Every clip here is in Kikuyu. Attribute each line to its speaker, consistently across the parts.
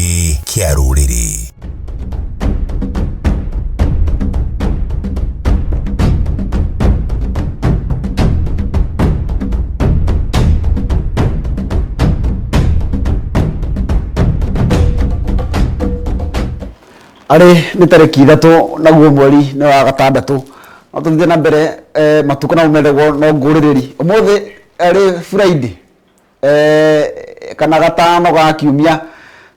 Speaker 1: Gĩcunjĩ kĩa rũrĩrĩ.
Speaker 2: Arĩ nĩ tarĩki 3 naguo mweri nĩ wa gatandatũ no tũthiĩ na mbere matukũ namo mendagwo no ngũrĩrĩri ũmũthĩ arĩ Friday kana gatano ga kiumia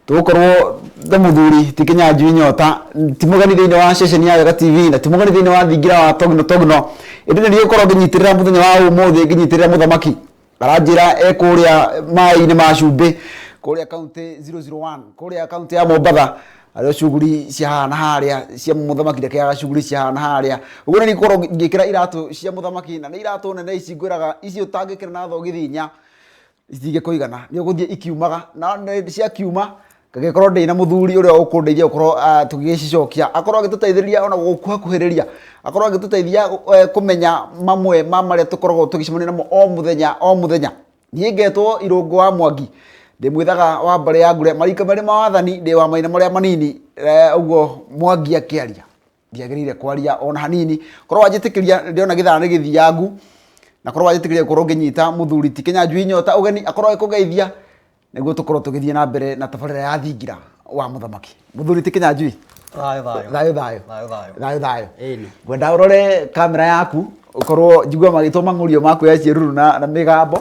Speaker 2: tũgũkorwo na mũthuri ti Kĩnyanjui Nyota ti mũgeni thĩinĩ wa ceceni ya Wega TV na ti mũgeni thĩinĩ wa thingira wa Togno Togno ĩndĩ nĩ gũkorwo ngĩnyitĩrĩra mũthenya wa ũmũthĩ ngĩnyitĩrĩra mũthamaki aranjĩra e kũrĩa maĩ-inĩ ma cumbĩ kũrĩa kaunti 001 kũrĩa kaunti ya Mombatha arĩa cuguri cia haha na harĩa cia mũthamaki ndekĩraga cuguri cia haha na harĩa ũguo nĩ ngũkorwo ngĩkĩra iratũ cia mũthamaki na nĩ iratũ nene ici ngwĩraga ici ũtangĩkĩra na thogithi inya itingĩkũigana nĩ ũgũthiĩ ikiumaga na ciakiuma ngagĩkorwo ndĩ na mũthuri ũrĩa ũkũndeithia gũkorwo tũgĩcicokia akorwo agĩtũteithĩrĩria ona gũkuhakuhĩrĩria akorwo agĩtũteithia kũmenya mamwe ma marĩa tũkoragwo tũgĩcemania namo o mũthenya o mũthenya. Niĩ ngetwo Irũngũ wa Mwangi, ndĩ mwĩthaga wa mbarĩ ya Ngure, marika merĩ ma wathani, ndĩ wa maina marĩa manini, ũguo Mwangi akĩaria ndiagĩrĩire kwaria ona hanini. Korwo wanjĩtĩkĩria ndĩrona gĩthaa nĩ gĩthiangu, na korwo wanjĩtĩkĩria gũkorwo ngĩnyita mũthuri ti Kĩnyanjui Nyota ũgeni akorwo agĩkũgeithia nĩguo tũkorwo tũgĩthiĩ na mbere na tabarĩra ya thingira wa mũthamaki. Mũthuri ti Kĩnyanjui.
Speaker 3: Thayũ thayũ.
Speaker 2: Thayũ thayũ.
Speaker 3: Thayũ thayũ.
Speaker 2: Thayũ thayũ.
Speaker 3: Ĩni.
Speaker 2: Ngwenda ũrore kamera yaku ũkorwo njigua marĩtwa mang'ũrio maku ya ciĩruru na mĩgambo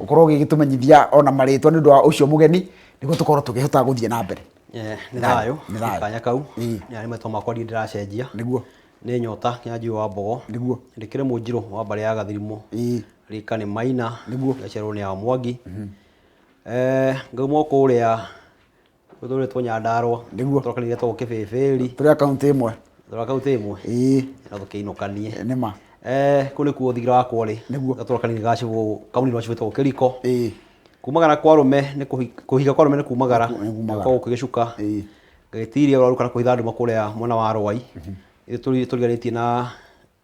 Speaker 2: ũkorwo ũgĩgĩtũmenyithia ona marĩtwa nĩ ũndũ wa ũcio mũgeni nĩguo tũkorwo tũkĩhota gũthiĩ na mbere.
Speaker 3: Nĩ thayũ.
Speaker 2: Nĩ thayũ.
Speaker 3: Kanya kau.
Speaker 2: Ĩĩ.
Speaker 3: Nĩ marĩtwa makwa ndirĩ ndĩracenjia.
Speaker 2: Nĩguo.
Speaker 3: Nĩ Nyota Kĩnyanjui wa Mbogo.
Speaker 2: Nĩguo.
Speaker 3: Ndĩkĩrĩ mũnjirũ wa mbarĩ ya Gathirimũ.
Speaker 2: Ĩĩ.
Speaker 3: Rika nĩ Maina.
Speaker 2: Nĩguo.
Speaker 3: Ngaciarwo nĩ a Mwangi. Ngauma o kũrĩa gũtũrĩtwo Nyandarũa.
Speaker 2: Nĩguo.
Speaker 3: Tũrokanire tũgũ Kĩbĩbĩri.
Speaker 2: Tũrĩ a kaũntĩ ĩmwe.
Speaker 3: Tũrĩ a kaũntĩ ĩmwe.
Speaker 2: Ĩĩ.
Speaker 3: Na tũkĩinũkanie.
Speaker 2: Nĩ ma.
Speaker 3: Kũu nĩkuo thingira wakwa ũrĩ.
Speaker 2: Nĩguo.
Speaker 3: Gatũra kanini ga cibũ, kaũni ga cibũ getagwo Kĩriko.
Speaker 2: Ĩĩ.
Speaker 3: Kumagara kwa arũme nĩ kũhiga kwa arũme nĩ kumagara.
Speaker 2: Nĩ kumagara.
Speaker 3: Kwa gũkũ gĩcuka.
Speaker 2: Ĩĩ.
Speaker 3: Ngagĩtiria ũraru kana kũhitha nduma kũrĩa mwena wa Rwai. Ithuĩ tũriganĩtie na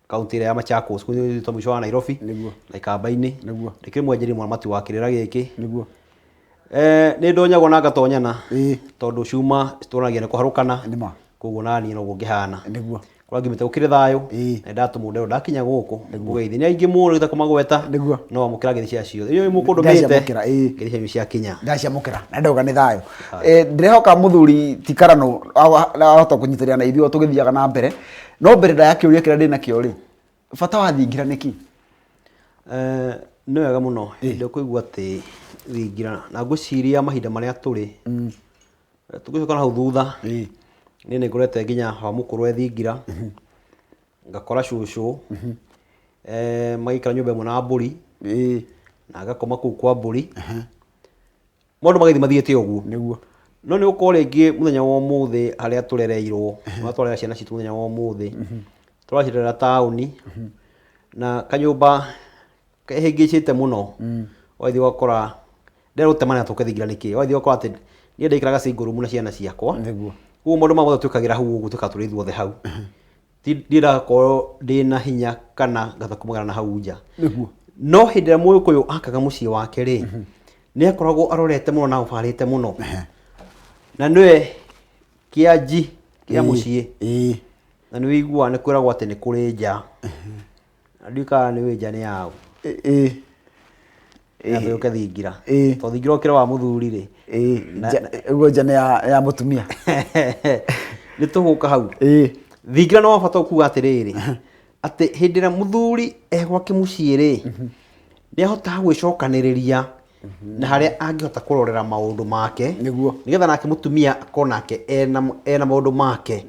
Speaker 3: kaunti ĩrĩa ya Machakos kũu nĩ mũico wa Nairobi.
Speaker 2: Nĩguo.
Speaker 3: Na Ikamba-inĩ.
Speaker 2: Nĩguo.
Speaker 3: Ndĩkĩrĩ mwenjeri mũramati wa kĩrĩra gĩkĩ.
Speaker 2: Nĩguo.
Speaker 3: Nĩ ndonyagwo na ngatonyana.
Speaker 2: Ĩĩ.
Speaker 3: Tondũ cuma cituonagia nĩ kũharũkana.
Speaker 2: Nĩ ma.
Speaker 3: Koguo naniĩ noguo ngĩhana.
Speaker 2: Nĩguo.
Speaker 3: Kũrĩa ngiumĩte gũkĩrĩ thayũ.
Speaker 2: Ĩĩ.
Speaker 3: Na ndatũmwo nderwo ndakinya gũkũ. Ngũgeithie. Nĩ aingĩ mũno itakũmagweta.
Speaker 2: Nĩguo.
Speaker 3: No amũkĩra ngeithi cia ciothe. Inyuĩ mũkũndũmĩte.
Speaker 2: Ndaciamũkĩra, ĩĩ.
Speaker 3: Ngeithi cianyu ciakinya.
Speaker 2: Ndaciamũkĩra na ndauga nĩ thayũ. Ndĩrehoka mũthuri ti Karanũ ahota kũnyitĩrĩra na ithuĩ o tũgĩthiaga na mbere. No mbere ndaya kĩũria kĩrĩa ndĩnakĩo rĩ, bata wa thingira nĩ kĩ?
Speaker 3: Nĩ wega mũno hĩndĩ ĩrĩa ũkũigua atĩ thingira, na ngwĩciria mahinda marĩa tũrĩ, tũngĩcoka na hau thutha, niĩ nĩ ngorete nginya baba mũkũrũ e thingira, ngakora cũcũ, magĩikara nyũmba ĩmwe na mbũri, na ngakoma kũu kwa mbũri. Maũndũ magĩthiĩ mathiĩte ũguo.
Speaker 2: Nĩguo.
Speaker 3: No nĩ gũkorwo rĩngĩ mũthenya wa ũmũthĩ harĩa tũrereirwo, harĩa tũrarera ciana citũ mũthenya wa ũmũthĩ, tũracirera taũni, na kanyũmba kehĩngĩcĩte mũno, ũgathiĩ ũgakora, ndĩrenda gũtemania tũke thingira nĩkĩ, ũgathiĩ ũgakora atĩ niĩ ndaikaraga single room na ciana ciakwa,
Speaker 2: Nĩguo.
Speaker 3: Koguo maũndũ maya mothe twĩkagĩra hau ũguo twĩkaga tũrĩ ithuothe hau. Ndiendaga gũkorwo ndĩna hinya kana ngahota kumagara na hau nja.
Speaker 2: Nĩguo.
Speaker 3: No hĩndĩ ĩrĩa mũgĩkũyũ akaga mũciĩ wake rĩ, nĩ akoragwo arorete mũno na aũbarĩte mũno. Na nĩwe kĩanji kĩa mũciĩ. Na nĩ ũiguaga nĩ kwĩragwo atĩ nĩ kũrĩ nja. Na ndiũĩ kana nĩ ũĩ nja nĩ yaũ. Na tũke thingira. Tondũ thingira ũkĩra wa mũthuri rĩ.
Speaker 2: Ũguo nja nĩ ya mũtumia.
Speaker 3: Nĩ tũgũka hau. Thingira nĩ wa bata kuga atĩrĩrĩ, atĩ hĩndĩ ĩrĩa mũthuri e gwake mũciĩ rĩ, nĩ ahotaga gwĩcokanĩrĩria na harĩa angĩhota kũrorera maũndũ make.
Speaker 2: Nĩguo.
Speaker 3: Nĩgetha nake mũtumia akorwo nake ena maũndũ make.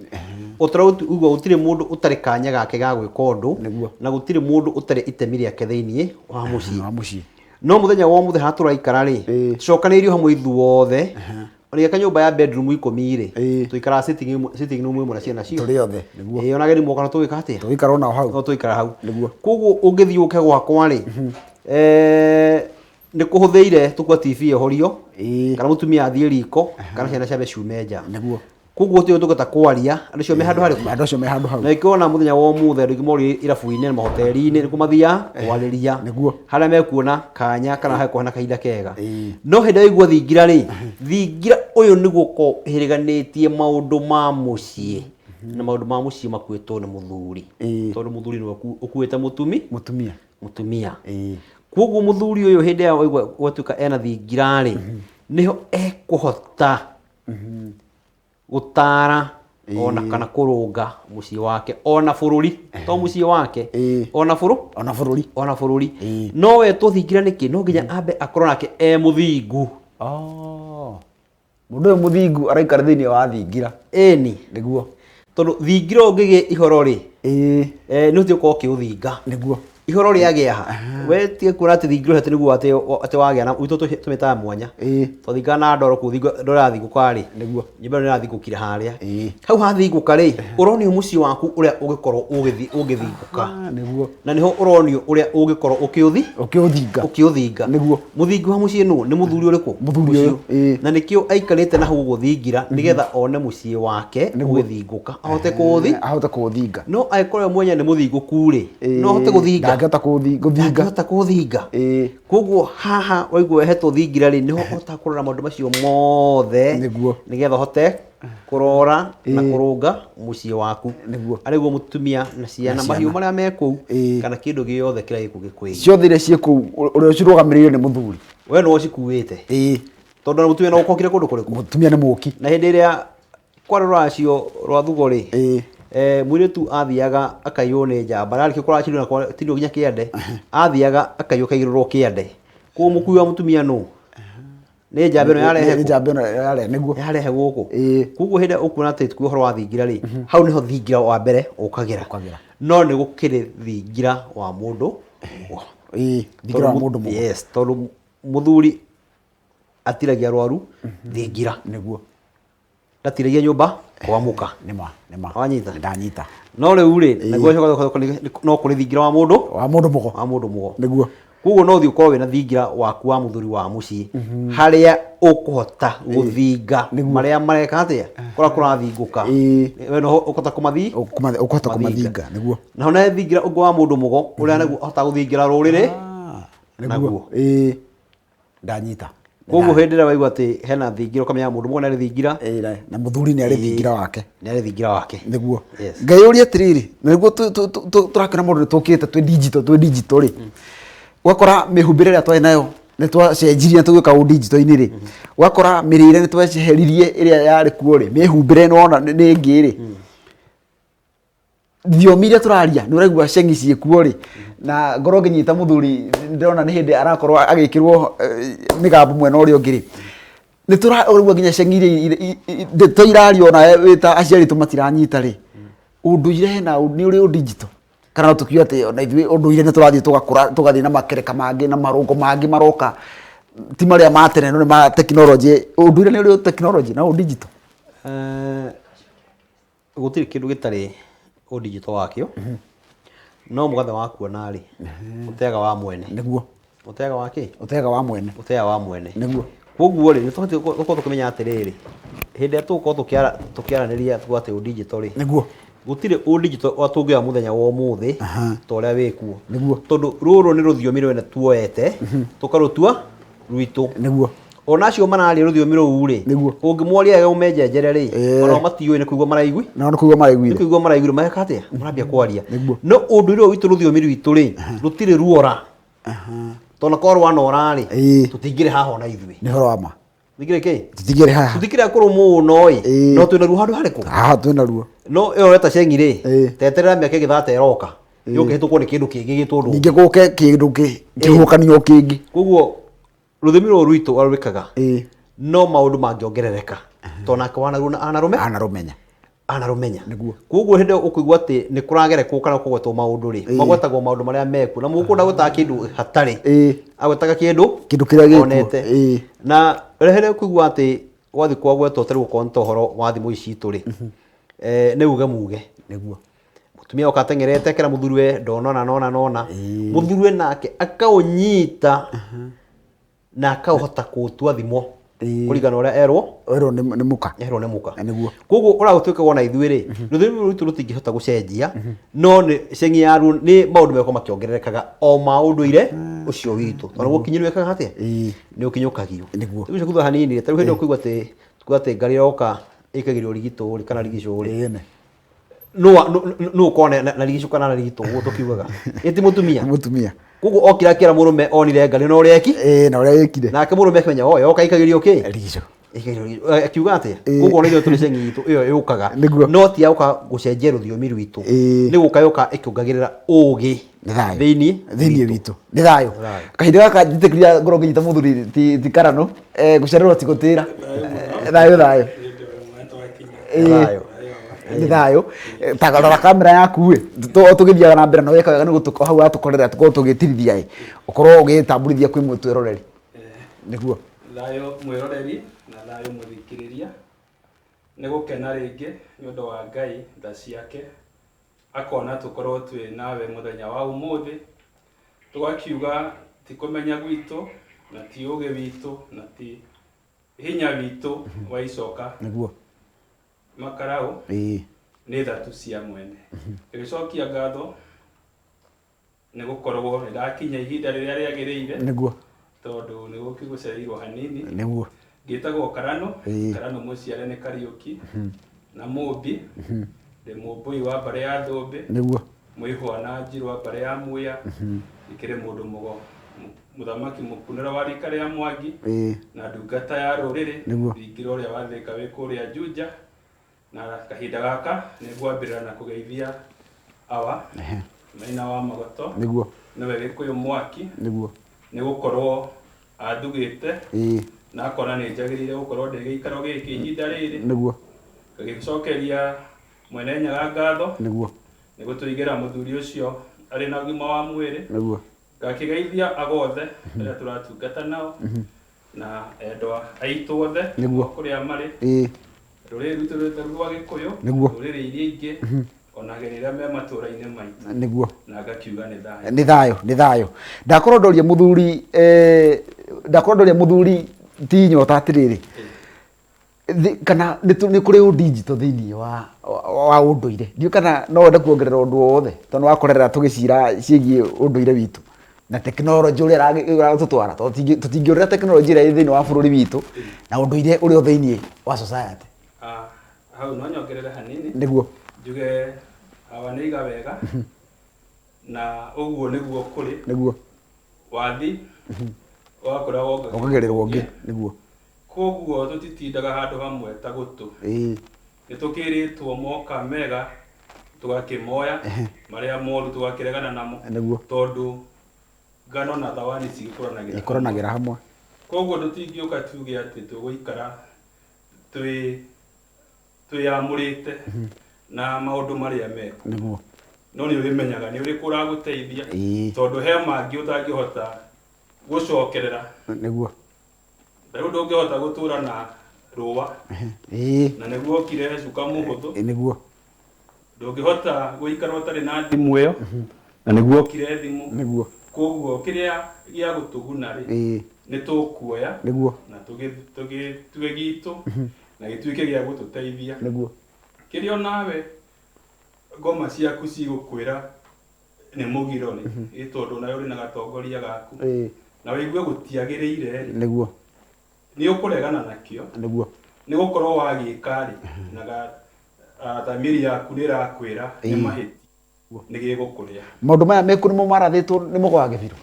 Speaker 3: Ũtũra ũguo gũtirĩ mũndũ ũtarĩ kanya gake ga gwĩka ũndũ.
Speaker 2: Nĩguo.
Speaker 3: Na gũtirĩ mũndũ ũtarĩ itemi rĩake thĩiniĩ wa mũciĩ.
Speaker 2: Wa mũciĩ.
Speaker 3: No mũthenya wa ũmũthĩ harĩa tũraikara rĩ, tũcokanĩrĩirio hamwe ithuothe. Ona gĩaka nyũmba ya bedroom 10 rĩ, tũikaraga sitting room ĩmwe na ciana citũ.
Speaker 2: Tũrĩ othe, nĩguo.
Speaker 3: Ĩĩ, ona ageni moka no tũgĩka atĩa?
Speaker 2: Tũgĩikara onao hau.
Speaker 3: No tũikara hau.
Speaker 2: Nĩguo.
Speaker 3: Koguo ũngĩthiĩ ũke gwakwa rĩ, nĩ kũhũthĩire tũkua TV ĩhorio, kana mũtumia athiĩ riko, kana ciana ciambe ciume nja.
Speaker 2: Nĩguo.
Speaker 3: Koguo gũtirĩ tũngĩhota kwaria andũ acio me handũ harĩkũ?
Speaker 2: Andũ acio me handũ hau.
Speaker 3: Na ĩkĩona mũthenya wa ũmũthĩ andũ aingĩ morire irabu-inĩ na mahoteri-inĩ nĩkuo mathiaga kwarĩria.
Speaker 2: Nĩguo.
Speaker 3: Harĩa mekuona kanya kana harĩa kuona kahinda kega. No hĩndĩ ĩrĩa waigua thingira rĩ, thingira ũyũ nĩguo ũkoragwo ũhĩrĩganĩtie maũndũ ma mũciĩ na maũndũ ma mũciĩ makuĩtwo nĩ mũthuri. Tondũ mũthuri nĩwe ũkuĩte mũtumi.
Speaker 2: Mũtumia.
Speaker 3: Mũtumia. Koguo mũthuri ũyũ hĩndĩ ĩrĩa waigua gwatuĩka ena thingira rĩ, nĩho ekũhota gũtara ona kana kũrũnga mũciĩ wake ona bũrũri, to mũciĩ wake, ona bũrũ
Speaker 2: ona bũrũri,
Speaker 3: ona bũrũri. No we tũthingira nĩkĩ? No nginya ambe akorwo nake e mũthingu.
Speaker 2: Oh. Mũndũ ũyũ mũthingu araikara thĩinĩ wa thingira.
Speaker 3: Ĩni.
Speaker 2: Nĩguo.
Speaker 3: Tondũ thingira ũngĩgĩa ihoro rĩ, nĩ ũthiĩ ũkorwo ũkĩũthinga.
Speaker 2: Nĩguo.
Speaker 3: Ihoro rĩagĩa ha? We tiga kuona atĩ thingira ũcio atĩ nĩguo atĩ wagĩa na gwitũ tũmĩtaga mwanya. Tondũ thingira na ndoro kũu ndoro yathingũka rĩ,
Speaker 2: Nĩguo.
Speaker 3: nyũmba ĩno nĩrathingũkire harĩa. Hau hathingũka rĩ, ũronio mũciĩ waku ũrĩa ũngĩkorwo ũgĩthingũka.
Speaker 2: Nĩguo.
Speaker 3: Na nĩho ũronio ũrĩa ũngĩkorwo ũkĩũthi?
Speaker 2: Ũkĩũthinga.
Speaker 3: Ũkĩũthinga.
Speaker 2: Nĩguo.
Speaker 3: Mũthingi wa mũciĩ nũ? Nĩ mũthuri ũrĩkũ?
Speaker 2: Mũthuri ũyũ.
Speaker 3: Ũcio. Na nĩkĩo aikarĩte na hau ũguo thingira, nĩgetha one mũciĩ wake ũgĩthingũka. Ahote kũũthi?
Speaker 2: Ahote kũũthinga.
Speaker 3: No angĩkorwo we mwenyewe nĩ mũthingũku rĩ, no ahote gũthinga?
Speaker 2: Ndangĩhota gũthinga.
Speaker 3: Ndangĩhota kũũthinga. Koguo haha waigua wehetwo thingira rĩ, nĩho ũhotaga kũrora maũndũ macio mothe.
Speaker 2: Nĩguo.
Speaker 3: Nĩgetha ũhote kũrora na kũrũnga mũciĩ waku.
Speaker 2: Nĩguo.
Speaker 3: Arĩguo mũtumia na ciana, mahiũ marĩa me kũu, kana kĩndũ gĩothe kĩrĩa gĩkũ gĩkwĩgiĩ.
Speaker 2: Ciothe iria ciĩ kũu, ũrĩa ũcirũgamĩrĩire nĩ mũthuri.
Speaker 3: We nĩwe ũcikuĩte. Tondũ ona mũtumia no ũkokire kũndũ kũrĩkũ?
Speaker 2: Mũtumia nĩ mũki.
Speaker 3: Na hĩndĩ ĩrĩa kwarĩ rũracio rwa thugo rĩ, mũirĩtu athiaga akaiywo nĩ njamba, na arĩkia kũracĩrio na gwatinio nginya kĩande, athiaga akaiywo akaigĩrĩrwo kĩande. Koguo mũkui wa mũtumia nũ? Nĩ njamba ĩno yarehe
Speaker 2: Nĩ njamba ĩno yarehe, nĩguo.
Speaker 3: Yarehe gũkũ. Koguo hĩndĩ ĩrĩa ũkuona atĩ ti ũhoro wa thingira rĩ, hau nĩho thingira wa mbere ũkagĩra.
Speaker 2: Ũkagĩra.
Speaker 3: No nĩ gũkĩrĩ thingira wa mũndũ mũgo.
Speaker 2: Thingira wa mũndũ mũgo.
Speaker 3: Yes, tondũ mũthuri atiragia rwaru thingira.
Speaker 2: Nĩguo.
Speaker 3: Ndatiragia nyũmba kwamũka.
Speaker 2: Nĩma, nĩma.
Speaker 3: Wanyita?
Speaker 2: Ndanyita.
Speaker 3: No rĩu rĩ, naguo no kũrĩ thingira wa mũndũ?
Speaker 2: Wa mũndũ mũgo.
Speaker 3: Wa mũndũ mũgo.
Speaker 2: Nĩguo.
Speaker 3: Koguo no ũthiĩ ũkorwo wĩna thingira waku wa mũthuri wa mũciĩ, harĩa ũkũhota gũthinga marĩa mareka atĩa, kũrĩa kũrathingũka. We no ũkũhota kũmathi?
Speaker 2: Ũkũhota kũmathinga, nĩguo.
Speaker 3: Na hona thingira ũngĩ wa mũndũ mũgo, ũrĩa naguo ahotaga gũthingira rũrĩrĩ.
Speaker 2: Nĩguo. Ndanyita.
Speaker 3: Koguo hĩndĩ ĩrĩa waigua atĩ hena thingira ũkamenya mũndũ mũgo nĩ arĩ thingira.
Speaker 2: Na mũthuri nĩ arĩ thingira wake.
Speaker 3: Nĩ arĩ thingira wake.
Speaker 2: Nĩguo.
Speaker 3: Yes.
Speaker 2: Ngai ũria atĩrĩrĩ, na nĩguo tũrakĩona mũndũ nĩ tũkĩte twĩ digital, twĩ digital rĩ. Ũgakora mĩhumbĩre ĩrĩa twarĩ nayo nĩ twacenjirie na tũgĩũka ũ digital-inĩ rĩ. Ũgakora mĩrĩre nĩ tweheririe ĩrĩa yarĩ kuo rĩ, mĩhumbĩre nĩ wona nĩ ĩngĩ rĩ. Thiomi iria tũraria nĩ ũraigua cengi ciĩkuo rĩ, na ngorwo ngĩnyita mũthuri ndĩrona nĩ hĩndĩ arakorwo agĩkĩrwo mĩgambo mwena ũrĩa ũngĩ rĩ, nĩ tũraigua nginya cengi iria ndeto irario ona wĩ ta aciari aitũ matiranyita rĩ, ũndũire hena nĩ ũrĩ ũ digital kana no tũkiuge atĩ ona ithuĩ ũndũire nĩ tũrathiĩ tũgakũra tũgathiĩ na makereka mangĩ na marũngo mangĩ maroka ti marĩa ma tene no nĩ ma tekinoronjĩ, ũndũire nĩ ũrĩ tekinoronjĩ na ũ digital?
Speaker 3: Gũtirĩ kĩndũ gĩtarĩ ũ digital wakĩo, no mũgathe wa kuona rĩ, ũteaga wa mwene.
Speaker 2: Nĩguo.
Speaker 3: Ũteaga wa kĩ?
Speaker 2: Ũteaga wa mwene.
Speaker 3: Ũteaga wa mwene.
Speaker 2: Nĩguo.
Speaker 3: Koguo rĩ, nĩ tũbatiĩ gũkorwo tũkĩmenya atĩrĩrĩ, hĩndĩ ĩrĩa tũgũkorwo tũkĩaranĩria tuge atĩ ũ digital rĩ,
Speaker 2: Nĩguo.
Speaker 3: gũtirĩ ũ digital ũrĩa tũngĩoya mũthenya wa ũmũthĩ ta ũrĩa wĩkuo.
Speaker 2: Nĩguo.
Speaker 3: Tondũ rũrũ nĩ rũthiomi rwene tuoete, tũkarũtua rwitũ.
Speaker 2: Nĩguo.
Speaker 3: Ona acio mararia rũthiomi rũu rĩ,
Speaker 2: Nĩguo.
Speaker 3: ũngĩmoria wega ũmenjenjere rĩ, onao matiũĩ nĩ kũigua maraigui.
Speaker 2: Nao nĩ kũigua maraiguire.
Speaker 3: Nĩ kũigua maraiguire, mareka atĩa? Marambia kwaria.
Speaker 2: Nĩguo.
Speaker 3: No ũndũire ũyũ witũ rũthiomi rwitũ rĩ, rũtirĩ ruora. Tondũ korwo rwanora rĩ, tũtingĩrĩ haha ona ithuĩ.
Speaker 2: Nĩ ũhoro wa ma.
Speaker 3: Tũtingĩrĩ kĩ?
Speaker 2: Tũtingĩrĩ haha.
Speaker 3: Tũtingĩrĩ akũrũ mũno ĩ, no twĩna ruo handũ harĩkũ?
Speaker 2: Haha twĩna ruo.
Speaker 3: No ĩyo ũreta cengi rĩ, teterera mĩaka ĩngĩ thate ĩroka. Yũkĩhĩtũkwo nĩ kĩndũ kĩngĩ gĩtwo ndũngũ.
Speaker 2: Ningĩ gũke kĩndũ kĩhuhũkanio kĩngĩ.
Speaker 3: Koguo rũthiomi rũrũ rwitũ ũrĩa rwĩkaga, no maũndũ mangĩongerereka, tondũ nake wanaruo anarũme?
Speaker 2: Anarũmenya.
Speaker 3: Anarũmenya.
Speaker 2: Nĩguo.
Speaker 3: Koguo hĩndĩ ĩyo ũkũigua atĩ nĩ kũragerekwo kana kũgwetwo maũndũ rĩ, magwetagwo maũndũ marĩa mekuo. Na mũgũkũ ndagwetaga kĩndũ hatarĩ. Agwetaga kĩndũ
Speaker 2: Kĩndũ kĩrĩa gĩkuo.
Speaker 3: onete. Na rĩrĩa hĩndĩ ĩyo ũkũigua atĩ gwathiĩ kwagwetwo ta rĩu okorwo nĩ ta ũhoro wa thimũ ici citũ rĩ, nĩ uge muge.
Speaker 2: Nĩguo.
Speaker 3: Mũtumia oka ateng'erete akera mũthuriwe ndonona nona nona. Mũthuriwe nake akaũnyita na akahota kũũtua thimo. Kũringana na ũrĩa erwo.
Speaker 2: Erwo nĩ mũka.
Speaker 3: Erwo nĩ mũka.
Speaker 2: Nĩguo.
Speaker 3: Koguo ũragũtuĩka wona ithuĩ rĩ, rũthiomi rũrũ rwitũ rũtingĩhota gũcenjia, no nĩ cengi yaruo nĩ maũndũ megũkorwo makĩongererekaga o ma ũndũire ũcio witũ, tondũ gũkinyĩrwo ĩkaga atĩa, nĩ ũkinyũkagio. Rĩu ũcio thutha hanini rĩ, ta rĩu hĩndĩ ĩyo ũkũigua atĩ tuga atĩ ngarĩ yoka ĩkagĩrio rigitũ rĩ, kana rigicũ rĩ, nũ ũkorwo na rigicũ kana na rigitũ, ũguo tũkiugaga ĩ ti mũtumia.
Speaker 2: Mũtumia.
Speaker 3: Koguo okire akĩra mũrũme onire ngarĩ na ũrĩa eki.
Speaker 2: Ĩĩ, na ũrĩa ĩkire.
Speaker 3: Nake mũrũme akĩmenya o yoka ĩkagĩrio kĩ?
Speaker 2: Rigicũ.
Speaker 3: Ĩkagĩrio, akiuga atĩa? Koguo ona ithuĩ tũrĩ cengi itũ ĩyo yũkaga. No ti ya gũka gũcenjia rũthiomi rwitũ. Nĩ gũka yũka ĩkĩongagĩrĩra ũgĩ
Speaker 2: Nĩ thayũ.
Speaker 3: Thĩinĩ
Speaker 2: thĩinĩ witũ. Nĩ thayũ. Kahinda gaka njĩtĩkĩria ngorwo ngĩnyita mũthuri ti karano, gũcererwo ti gũtĩra. Thayũ thayũ.
Speaker 3: Thayũ.
Speaker 2: Nĩ thayũ. Ta rora kamera yaku ĩ, tũgĩthiaga na mbere na weka wega nĩ gũtũka hau watũkorera tũkorwo tũgĩtirithia ĩ, ũkorwo ũgĩtambũrithia kwĩ mwĩroreri. Nĩguo.
Speaker 1: Thayũ mwĩroreri na thayũ mũthikĩrĩria. Nĩ gũkena rĩngĩ nĩ ũndũ wa Ngai tha ciake, akona tũkorwo twĩ nawe mũthenya wa ũmũthĩ, tũgakiuga ti kũmenya gwitũ na ti ũgĩ witũ na ti hinya witũ wa icoka.
Speaker 2: Nĩguo.
Speaker 1: Makarau nĩ thatu cia mwene. Ngĩgĩcokia ngatho nĩ gũkorwo nĩ ndakinya ihinda rĩrĩa rĩagĩrĩire.
Speaker 2: Nĩguo.
Speaker 1: Tondũ nĩ gũkĩgũcereirwo hanini.
Speaker 2: Nĩguo.
Speaker 1: Ngĩtagwo Karano, Karano mũciare nĩ Kariũki na Mũmbi, ndĩ mũmbũi wa mbarĩ ya Thũmbĩ.
Speaker 2: Nĩguo.
Speaker 1: Mwĩhwa na Njirũ wa mbarĩ ya Muya, ikĩrĩ mũndũ mũgo, mũthamaki mũkunĩro wa rika rĩa Mwangi, na ndungata ya rũrĩrĩ,
Speaker 2: Nĩguo.
Speaker 1: Thingira ũrĩa wa Thika wĩ kũrĩa Juja. Na kahinda gaka nĩ ngwambĩrĩra na kũgeithia awa Maina wa Magoto.
Speaker 2: Nĩguo.
Speaker 1: Nĩwe Gĩkũyũ mwaki.
Speaker 2: Nĩguo.
Speaker 1: Nĩ gũkorwo athugĩte na akona nĩ njagĩrĩire gũkorwo ndĩ gĩikaro gĩkĩ ihinda rĩrĩ.
Speaker 2: Nĩguo.
Speaker 1: Ngagĩcokeria Mwene Nyaga ngatho.
Speaker 2: Nĩguo.
Speaker 1: Nĩ gũtũigĩra mũthuri ũcio arĩ na ũgima wa mwĩrĩ.
Speaker 2: Nĩguo.
Speaker 1: Ngakĩgeithia agothe arĩa tũratungata nao na endwa aitũ othe
Speaker 2: Nĩguo.
Speaker 1: kũrĩa marĩ. Rũrĩrĩ rwitũ rwĩtagwo rwa Gĩkũyũ.
Speaker 2: Nĩguo.
Speaker 1: Rũrĩrĩ iria ingĩ ona ageni arĩa me matũũra-inĩ maitũ.
Speaker 2: Nĩguo.
Speaker 1: Na ngakiuga nĩ thayũ.
Speaker 2: Nĩ thayũ, nĩ thayũ. Ndakorwo ndoria mũthuri, ndakorwo ndoria mũthuri ti nyota atĩrĩrĩ. Kana nĩ kũrĩ ũndinjito thĩinĩ wa ũndũire. Ndiũĩ kana no wende kuongerera ũndũ o wothe tondũ wakorerera tũgĩcira ciĩgiĩ ũndũire witũ na tekinoronjĩ ũrĩa ĩratũtwara, tondũ tũtingĩũrĩra tekinoronjĩ ĩrĩa ĩ thĩinĩ wa bũrũri witũ na ũndũire ũrĩa ũ thĩinĩ wa society.
Speaker 1: Hau no nyongerere hanini.
Speaker 2: Nĩguo.
Speaker 1: Njuge awa nĩ iga wega na ũguo nĩguo kũrĩ.
Speaker 2: Nĩguo.
Speaker 1: Wathi wakũra
Speaker 2: wongagĩrĩrwo ũngĩ. Nĩguo.
Speaker 1: Koguo tũtitindaga handũ hamwe ta gũtũ. Nĩ tũkĩrĩtwo moka mega tũgakĩmoya, marĩa moru tũgakĩregana namo.
Speaker 2: Nĩguo.
Speaker 1: Tondũ ngano na thawani cigĩkũranagĩra
Speaker 2: Ikũranagĩra hamwe.
Speaker 1: Koguo tũtingĩũka tuge atĩ tũgũikara twĩyamũrĩte na maũndũ marĩa meko.
Speaker 2: Nĩguo.
Speaker 1: No nĩ ũrĩmenyaga nĩ ũrĩkũ ũragũteithia. Tondũ he mangĩ ũtangĩhota gũcokerera.
Speaker 2: Nĩguo.
Speaker 1: Rĩu ndũngĩhota gũtũra na rũa. Na nĩguo okire cuka mũhũthũ.
Speaker 2: Nĩguo.
Speaker 1: Ndũngĩhota gũikara ũtarĩ na thimũ ĩyo. Na nĩguo okire thimũ.
Speaker 2: Nĩguo.
Speaker 1: Koguo kĩrĩa gĩa gũtũguna rĩ, nĩ tũkuoya.
Speaker 2: Nĩguo.
Speaker 1: Na tũgĩtue gitũ na gĩtuĩke gĩa gũtũteithia.
Speaker 2: Nĩguo.
Speaker 1: Kĩrĩa onawe ngoma ciaku cigũkwĩra nĩ mũgiro rĩ, ĩ tondũ nawe ũrĩ na gatongoria gaku. Na wĩigue gũtiagĩrĩire rĩ.
Speaker 2: Nĩguo.
Speaker 1: Nĩ ũkũregana nakĩo.
Speaker 2: Nĩguo.
Speaker 1: Nĩ gũkorwo wagĩka rĩ, na thamiri yaku nĩ ĩrakwĩra nĩ mahĩtia. Nĩ gĩgũkũrĩa.
Speaker 2: Maũndũ maya mekuo nĩmo marathĩtwo nĩ mũgo wa Gĩbirũ?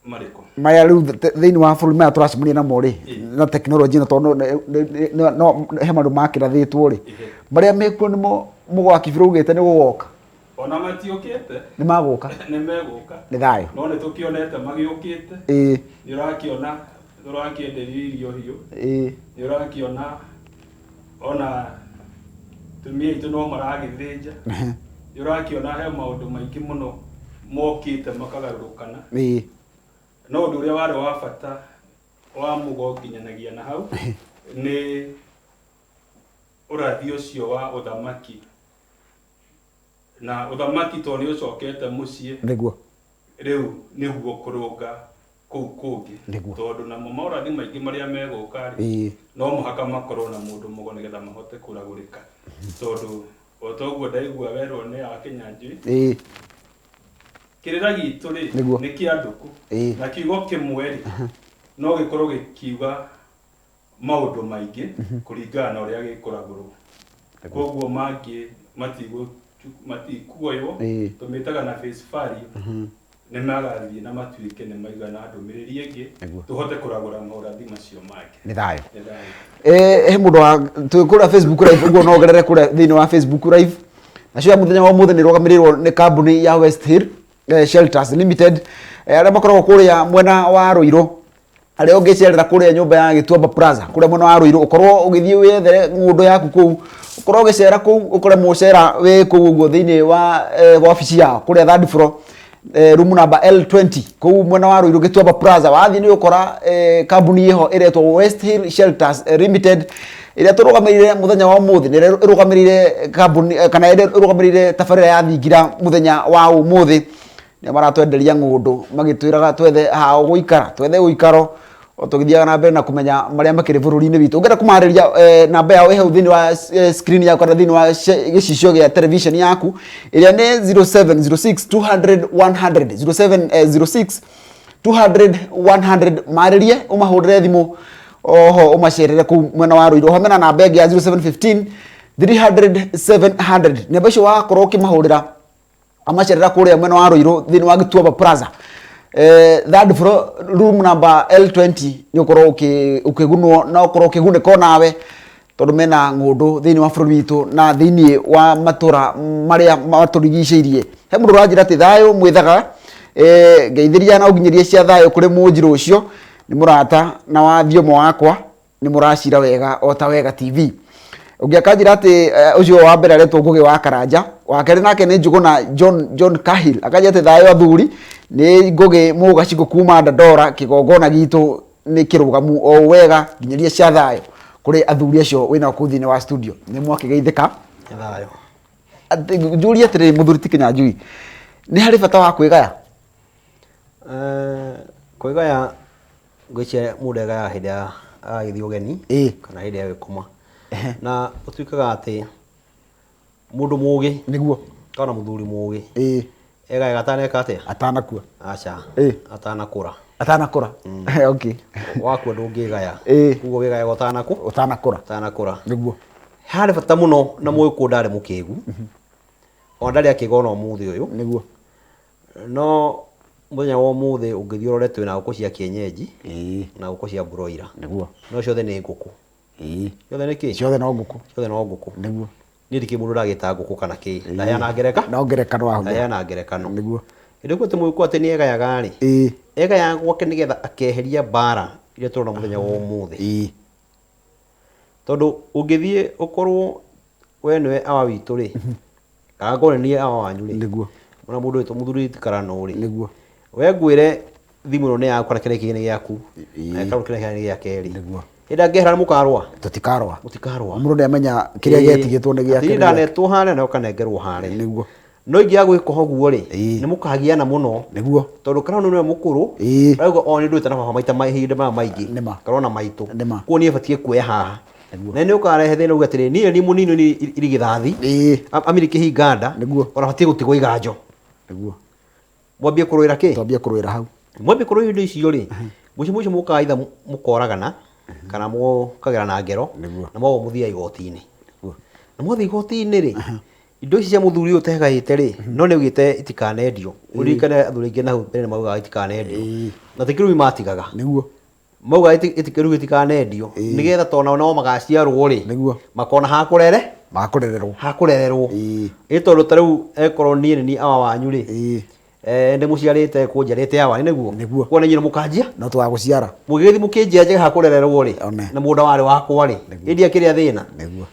Speaker 1: Marĩkũ?
Speaker 2: Maya rĩu thĩinĩ wa bũrũri maya tũracemania namo rĩ, na tekinoronjĩ ĩno tondũ no he maũndũ makĩrathĩtwo rĩ, marĩa mekuo nĩmo mũgo wa Kĩbirũ ugĩte nĩ gũgoka?
Speaker 1: Ona matiũkĩte.
Speaker 2: Nĩ magũka.
Speaker 1: Nĩ megũka.
Speaker 2: Nĩ thayũ.
Speaker 1: No nĩ tũkĩonete magĩũkĩte. Nĩ ũrakĩona tũrakĩenderio irio hiũ. Nĩ ũrakĩona ona tumia aitũ no maragĩthĩnja. Nĩ ũrakĩona he maũndũ maingĩ mũno mokĩte makagarũrũkana. No ũndũ ũrĩa warĩ wa bata wa mũgo nginyanagia na hau nĩ ũrathi ũcio wa ũthamaki. Na ũthamaki tondũ nĩ ũcokete mũciĩ.
Speaker 2: Nĩguo.
Speaker 1: Rĩu nĩguo kũrũnga Kũu kũngĩ.
Speaker 2: Nĩguo.
Speaker 1: Tondũ namo maũrathi maingĩ marĩa megũka rĩ, no mũhaka makorwo na mũndũ mũgo nĩgetha mahote kũragũrĩka. Tondũ o ta ũguo ndaigua werwo nĩ a Kĩnyanjui, kĩrĩra gitũ rĩ, nĩ kĩa ndũkũ. Na kiugo kĩmwe rĩ, no gĩkorwo gĩkiuga maũndũ maingĩ kũringana na ũrĩa gĩkũragũrwo. Koguo mangĩ matikuoywo, tũmĩtaga na face value, nĩ magathiĩ na matuĩke nĩ maigana ndũmĩrĩri ĩngĩ, tũhote kũragũra maũrathi macio mangĩ.
Speaker 2: Nĩ thayũ. Nĩ thayũ. He mũndũ wa twĩ kũrĩa Facebook live, ũguo no ũgerere kũrĩa thĩinĩ wa Facebook live. Nacio ya mũthenya wa ũmũthĩ nĩ ĩrũgamĩrĩirwo nĩ kambuni ya West Hill Shelters Limited, arĩa makoragwo kũrĩa mwena wa Ruiru, arĩa ũngĩcerera kũrĩa nyũmba ya Gĩtuamba Plaza kũrĩa mwena wa Ruiru, ũkorwo ũgĩthiĩ wĩethere ng'ũndũ yaku kũu, ũkorwo ũgĩcera kũu, ũkore mũcera wĩ kũu ũguo thĩinĩ wa wabici yao kũrĩa third floor, room number L20 kũu mwena wa Ruiru Gĩtuamba Plaza. Wathiĩ nĩ ũkora kambuni ĩho ĩretwo West Hill Shelters Limited, ĩrĩa tũrũgamĩrĩire mũthenya wa ũmũthĩ, nĩ ĩrĩa ĩrũgamĩrĩire kambuni kana ĩrĩa ĩrũgamĩrĩire tabarĩra ya thingira mũthenya wa ũmũthĩ. Nĩo maratwenderia ng'ũndũ magĩtwĩraga twethe ha gũikara, twethe ũikaro o tũgĩthiaga na mbere na kũmenya marĩa makĩrĩ bũrũri-inĩ witũ. Ũngĩenda kũmarĩria, namba yao ĩ hau thĩinĩ wa screen yaku kana thĩinĩ wa gĩcicio gĩa television yaku, ĩrĩa nĩ 0706 200 100, 0706 200 100. Marĩrie, ũmahũrĩre thimũ, oho ũmacerere kũu mwena wa Ruiru. Oho mena namba ĩngĩ ya 0715 300 700. Namba icio wakorwo ũkĩmahũrĩra, amacerera kũrĩa mwena wa Ruiru thĩinĩ wa Gĩtuamba Plaza, third floor, room number L20, nĩ ũkorwo ũkĩgunwo na ũkorwo ũkĩgunĩka onawe, tondũ mena ng'ũndũ thĩinĩ wa bũrũri witũ na thĩinĩ wa matũra marĩa matũrigicĩirie. He mũndũ ũranjĩra atĩ thayũ mwĩthaga, ngeithĩria na ũnginyĩrie cia thayũ kũrĩ mũnjirũ ũcio, nĩ mũrata na wa thiomo wakwa, nĩ mũracira wega o ta Wega TV. Ũngĩ akanjĩra atĩ ũcio wa mbere aretwo Ngũgĩ wa Karanja, wa kerĩ nake nĩ Njũgũna John Cahill, akanjĩra atĩ thayũ athuri, nĩ Ngũgĩ Mũgacikũ kuma Dandora, kĩgongona gitũ nĩ kĩrũgamu o wega, nginyagia cia thayũ kũrĩ athuri acio wĩnao kũu thĩinĩ wa studio. Nĩ mwakĩgeithĩka.
Speaker 3: Thayũ.
Speaker 2: Njũrie atĩrĩrĩ, mũthuri ti Kĩnyanjui, nĩ harĩ bata wa kwĩgaya?
Speaker 3: Kwĩgaya ngwĩciria mũndũ egayaga hĩndĩ ya agĩthiĩ ũgeni kana hĩndĩ ya gĩkoma. Na ũtuĩkaga atĩ mũndũ mũgĩ kana mũthuri mũgĩ egayaga ataneka atĩa?
Speaker 2: Atanakua.
Speaker 3: Aca. Atanakũra.
Speaker 2: Atanakũra. Okay.
Speaker 3: Wakua ndũngĩgaya. Koguo wĩgayaga
Speaker 2: ũtanakũra.
Speaker 3: Ũtanakũra.
Speaker 2: Nĩguo.
Speaker 3: Harĩ bata mũno na mũgĩkũyũ ndarĩ mũkĩgu. Ona ndarĩ akĩga ona ũmũthĩ ũyũ.
Speaker 2: Nĩguo.
Speaker 3: No mũthenya wa ũmũthĩ ũngĩthiĩ ũrore twĩna ngũkũ cia kienyeji na ngũkũ cia broiler.
Speaker 2: Nĩguo.
Speaker 3: No ciothe nĩ ngũkũ. Ciothe nĩ kĩ?
Speaker 2: Ciothe no ngũkũ.
Speaker 3: Ciothe no ngũkũ.
Speaker 2: Nĩguo.
Speaker 3: Niĩ ndikĩũĩ mũndũ ũragĩta ngũkũ kana kĩ. Ndaheana ngereka.
Speaker 2: No ngerekano wahũthĩra.
Speaker 3: Ndaheana ngerekano.
Speaker 2: Nĩguo.
Speaker 3: Hĩndĩ ĩyo kwĩ mũgĩkũyũ atĩ nĩ egayaga rĩ. Egayaga gwake nĩgetha akeheria mbara iria tũrona mũthenya wa ũmũthĩ. Tondũ ũngĩthiĩ ũkorwo we nĩwe awa witũ rĩ, kana ngorwo nĩ niĩ awa wanyu rĩ,
Speaker 2: Nĩguo.
Speaker 3: Ona mũndũ wĩtwo mũthuri ti Karano rĩ,
Speaker 2: Nĩguo.
Speaker 3: We ngwĩre thimũ ĩno nĩ yaku kana kĩrĩa kĩngĩ nĩ gĩaku, na gĩkarũ kĩrĩa kĩngĩ nĩ gĩake rĩ.
Speaker 2: Nĩguo.
Speaker 3: Hĩndĩ angĩehera nĩ mũkarũa?
Speaker 2: Tũtikarũa.
Speaker 3: Mũtikarũa.
Speaker 2: Mũndũ nĩamenya kĩrĩa gĩatigĩtwo nĩ gĩake.
Speaker 3: Atĩ niĩ ndanetwo harĩa na ũkanengerwo harĩa.
Speaker 2: Nĩguo.
Speaker 3: No ingĩaga gwĩka ũguo rĩ, nĩ mũkagiana mũno.
Speaker 2: Nĩguo.
Speaker 3: Tondũ Karano nĩwe mũkũrũ, arauga o nĩ ndũĩte na baba maita mahinda maya maingĩ.
Speaker 2: Nĩma.
Speaker 3: Karona na maitũ.
Speaker 2: Nĩma.
Speaker 3: Koguo niĩ batiĩ kuoya haha. Na nĩ ũkarehe thĩna uge atĩrĩ, niĩ nĩ mũnini nĩ irigithathi. Amiri kĩhinga nda.
Speaker 2: Nĩguo.
Speaker 3: Ona batiĩ gũtigwo iganjo.
Speaker 2: Nĩguo.
Speaker 3: Mwambie kũrũĩra kĩ?
Speaker 2: Twambie kũrũĩra hau.
Speaker 3: Mwambie kũrũĩra indo icio rĩ, mũico mũico mũkaga either mũkoragana kana mũkagerana ngero
Speaker 2: Nĩguo.
Speaker 3: na mwoguo mũthiaga igoti-inĩ.
Speaker 2: Nĩguo.
Speaker 3: Na mwathiĩ igoti-inĩ rĩ, indo ici cia mũthuri ũyũ ũtegaĩte rĩ, no nĩ augĩte itikanendio. Ũririkane athuri aingĩ na hau mbere nĩ maugaga itikanendio. Na ti kĩrumi matigaga.
Speaker 2: Nĩguo.
Speaker 3: Maugaga rĩu itikanendio nĩgetha tondũ nao no magaciarwo rĩ,
Speaker 2: Nĩguo.
Speaker 3: makona ha kũrere,
Speaker 2: Makũrererwo.
Speaker 3: ha kũrererwo. Ĩ tondũ ta rĩu ekorwo niĩ nĩ niĩ awa wanyu rĩ, ndĩmũciarĩte kũnjiarĩte awa, nĩguo?
Speaker 2: Nĩguo.
Speaker 3: Kuona inyuĩ nĩ mũkanjia?
Speaker 2: No tũgagũciara.
Speaker 3: Mũgĩgĩthiĩ mũkĩnjia njage ha kũrererwo rĩ,
Speaker 2: One.
Speaker 3: na mũgũnda warĩ wakwa rĩ,
Speaker 2: Nĩguo.
Speaker 3: ĩ ndiakĩrĩa thĩna?
Speaker 2: Nĩguo.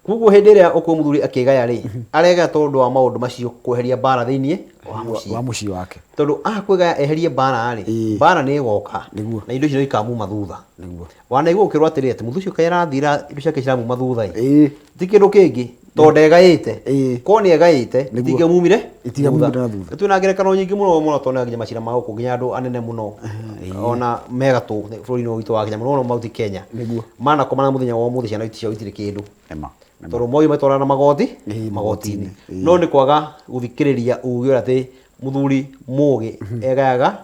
Speaker 3: Koguo hĩndĩ ĩrĩa ũkuona mũthuri akĩgaya rĩ, aregaya tondũ wa maũndũ macio kweheria mbara thĩinĩ wa mũciĩ.
Speaker 2: Wa mũciĩ wake.
Speaker 3: Tondũ aga kwĩgaya eherie mbara rĩ, mbara nĩ ĩgoka
Speaker 2: Nĩguo.
Speaker 3: na indo icio no ikamuma thutha.
Speaker 2: Nĩguo.
Speaker 3: Wanaigua ũkĩrwo atĩrĩ atĩ mũthuri ũcio kaĩ arathira indo ciake ciramuma thutha ĩ.
Speaker 2: Ĩĩ.
Speaker 3: Ti kĩndũ kĩngĩ. Tondũ ndegaĩte.
Speaker 2: Ĩĩ.
Speaker 3: Korwo nĩ egaĩte,
Speaker 2: Nĩguo.
Speaker 3: itingĩamumire
Speaker 2: Itingĩamumire na thutha.
Speaker 3: Twĩna ngerekano nyingĩ mũno mũno, tondũ nginya macira ma gũkũ, nginya andũ anene mũno ona megatũ bũrũri-inĩ ũyũ witũ wa Kenya, mũno mũno Mount Kenya,
Speaker 2: Nĩguo.
Speaker 3: manakomana mũthenya wa ũmũthĩ, ciana ciao itirĩ kĩndũ,
Speaker 2: Ema.
Speaker 3: tondũ moi matwarana magoti
Speaker 2: Ĩĩ,
Speaker 3: magoti-inĩ.
Speaker 2: magoti-inĩ. Ĩĩ.
Speaker 3: No nĩ kwaga gũthikĩrĩria uge ũrĩa atĩ mũthuri mũgĩ egayaga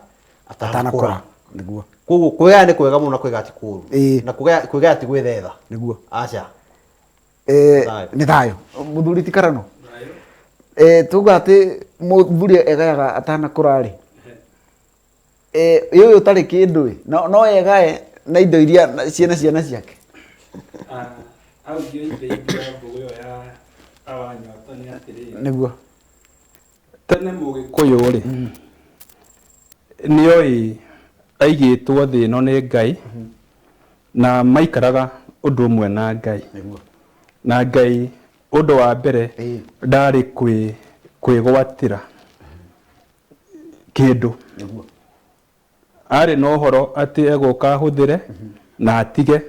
Speaker 3: atanakũra.
Speaker 2: Atanakũra. Nĩguo.
Speaker 3: Koguo kwĩgaya nĩ kwega mũno na kwĩgaya ti kũũru.
Speaker 2: Ĩĩ.
Speaker 3: Na kwĩgaya ti gwĩthetha.
Speaker 2: Nĩguo.
Speaker 3: Aca.
Speaker 2: Eh,
Speaker 3: Thayũ.
Speaker 2: Nĩ thayũ, mũthuri ti karano. Eh, tuga atĩ mũthuri egayaga atanakũra rĩ, eh, ũyũ ũtarĩ kĩndũ ĩ, no egae na indo iria ciĩna ciana ciake?
Speaker 1: Ah, hau ngĩiteithia mbũgũ ĩyo ya awanyota nĩ atĩrĩrĩ,
Speaker 2: Nĩguo.
Speaker 1: Tene mũgĩkũyũ rĩ, nĩoĩ aigĩtwo thĩ ĩno nĩ Ngai, na maikaraga ũndũ ũmwe na Ngai.
Speaker 2: Nĩguo.
Speaker 1: Na Ngai ũndũ wa mbere ndarĩ kwĩgwatĩra kĩndũ.
Speaker 2: Nĩguo.
Speaker 1: Arĩ na ũhoro atĩ egũka ahũthĩre na atige,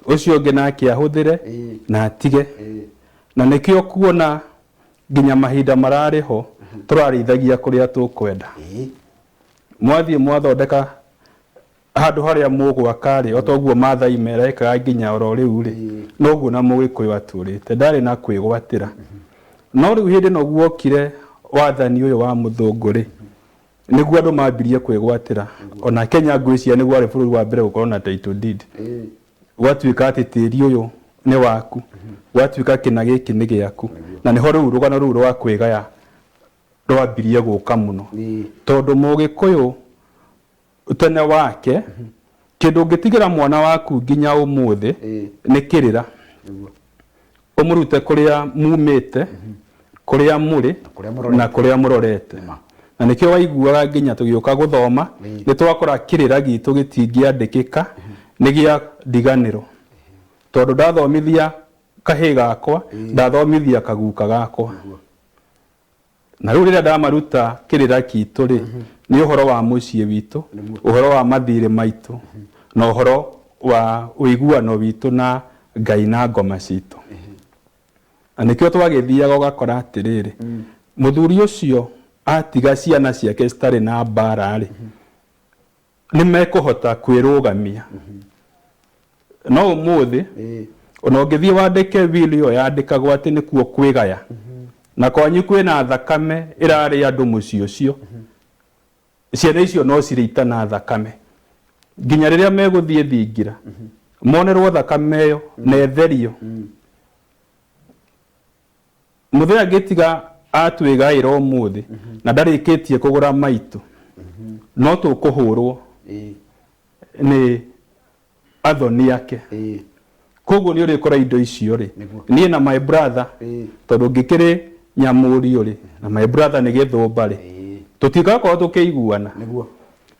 Speaker 1: ũcio ũngĩ nake ahũthĩre na atige. Na nĩkĩo kuona nginya mahinda mararĩ ho tũrarĩithagia kũrĩa tũkwenda. Mwathiĩ mwathondeka handũ harĩa mũgwaka rĩ, o toguo Maathai merekaga nginya oro rĩu rĩ, noguo na mũgĩkũyũ atũrĩte, ndarĩ na kwĩgwatĩra. No rĩu hĩndĩ ĩno guokire wathani ũyũ wa mũthũngũ rĩ, nĩguo andũ mambirie kwĩgwatĩra. Ona Kenya ngwĩciria nĩguo warĩ bũrũri wa mbere gũkorwo na title deed. Gwatuĩka atĩ tĩri ũyũ nĩ waku, gwatuĩka kĩna gĩkĩ nĩ gĩaku, na nĩho rĩu rũgano rũu rwa kwĩgaya rwambirie gũka mũno. Tondũ mũgĩkũyũ tene wake, kĩndũ ũngĩtigĩra mwana waku nginya ũmũthĩ nĩ kĩrĩra.
Speaker 2: Nĩguo.
Speaker 1: Ũmũrute kũrĩa mumĩte, kũrĩa mũrĩ,
Speaker 2: kũrĩa mũrorete.
Speaker 1: Na kũrĩa mũrorete.
Speaker 2: Nĩma.
Speaker 1: Na nĩkĩo waiguaga nginya tũgĩũka gũthoma, nĩ twakora kĩrĩra gitũ gĩtingĩandĩkĩka, nĩ gĩa ndiganĩro, tondũ ndathomithia kahĩĩ gakwa, ndathomithia kaguka gakwa. Na rĩu rĩrĩa ndamaruta kĩrĩra kitũ rĩ, nĩ ũhoro wa mũciĩ witũ, ũhoro wa mathirĩ maitũ, na ũhoro wa ũiguano witũ na Ngai na ngoma citũ. Na nĩkĩo twagĩthiaga ũgakora atĩrĩrĩ, mũthuri ũcio atiga ciana ciake citarĩ na mbara rĩ, nĩ mekũhota kwĩrũgamia. No ũmũthĩ ona ũngĩthiĩ wandĩke will ĩyo yandĩkagwo atĩ nĩkuo kwĩgaya, na kwanyu kwĩna thakame ĩrarĩ andũ mũciĩ ũcio, ciana icio no cirĩitana thakame nginya rĩrĩa megũthiĩ thingira monerwo thakame ĩyo na ĩtherio. Mũthee angĩtiga atwĩgaĩra ũmũthĩ na ndarĩkĩtie kũgũra maitũ, no tũkũhũrwo nĩ athoni ake. Koguo nĩ ũrĩkora indo icio rĩ,
Speaker 2: Nĩguo.
Speaker 1: Niĩ na my brother, tondũ ngĩkĩrĩ nyamũriũ rĩ, na my brother nĩ gĩthũmba rĩ, tũtigakorwo tũkĩiguana.
Speaker 2: Nĩguo.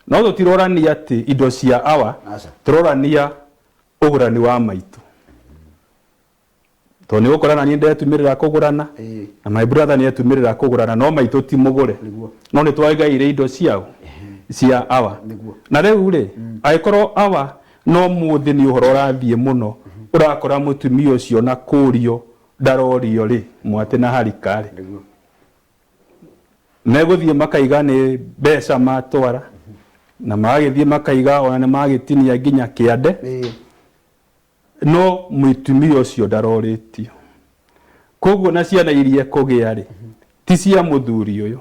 Speaker 1: No tũtirorania atĩ indo cia awa,
Speaker 2: Aca.
Speaker 1: tũrorania ũgũrani wa maitũ, tondũ nĩ gũkora na niĩ ndetumĩrĩra kũgũrana, na my brother nĩ etumĩrĩra kũgũrana, no maitũ ti mũgũre.
Speaker 2: Nĩguo.
Speaker 1: No nĩ twagaire indo ciao cia awa.
Speaker 2: Nĩguo.
Speaker 1: Na rĩu rĩ, angĩkorwo awa no mũthĩ nĩ ũhoro ũrathiĩ mũno, ũrakora mũtumia ũcio na kũrio ndarorio rĩ, mwatĩ na harika rĩ,
Speaker 2: Nĩguo.
Speaker 1: Megũthiĩ makaiga nĩ mbeca matwara, na magagĩthiĩ makaiga ona nĩ magĩtinia nginya kĩande, no mũtumia ũcio ndarorĩtio. Koguo na ciana iria ekũgĩa rĩ, ti cia mũthuri ũyũ,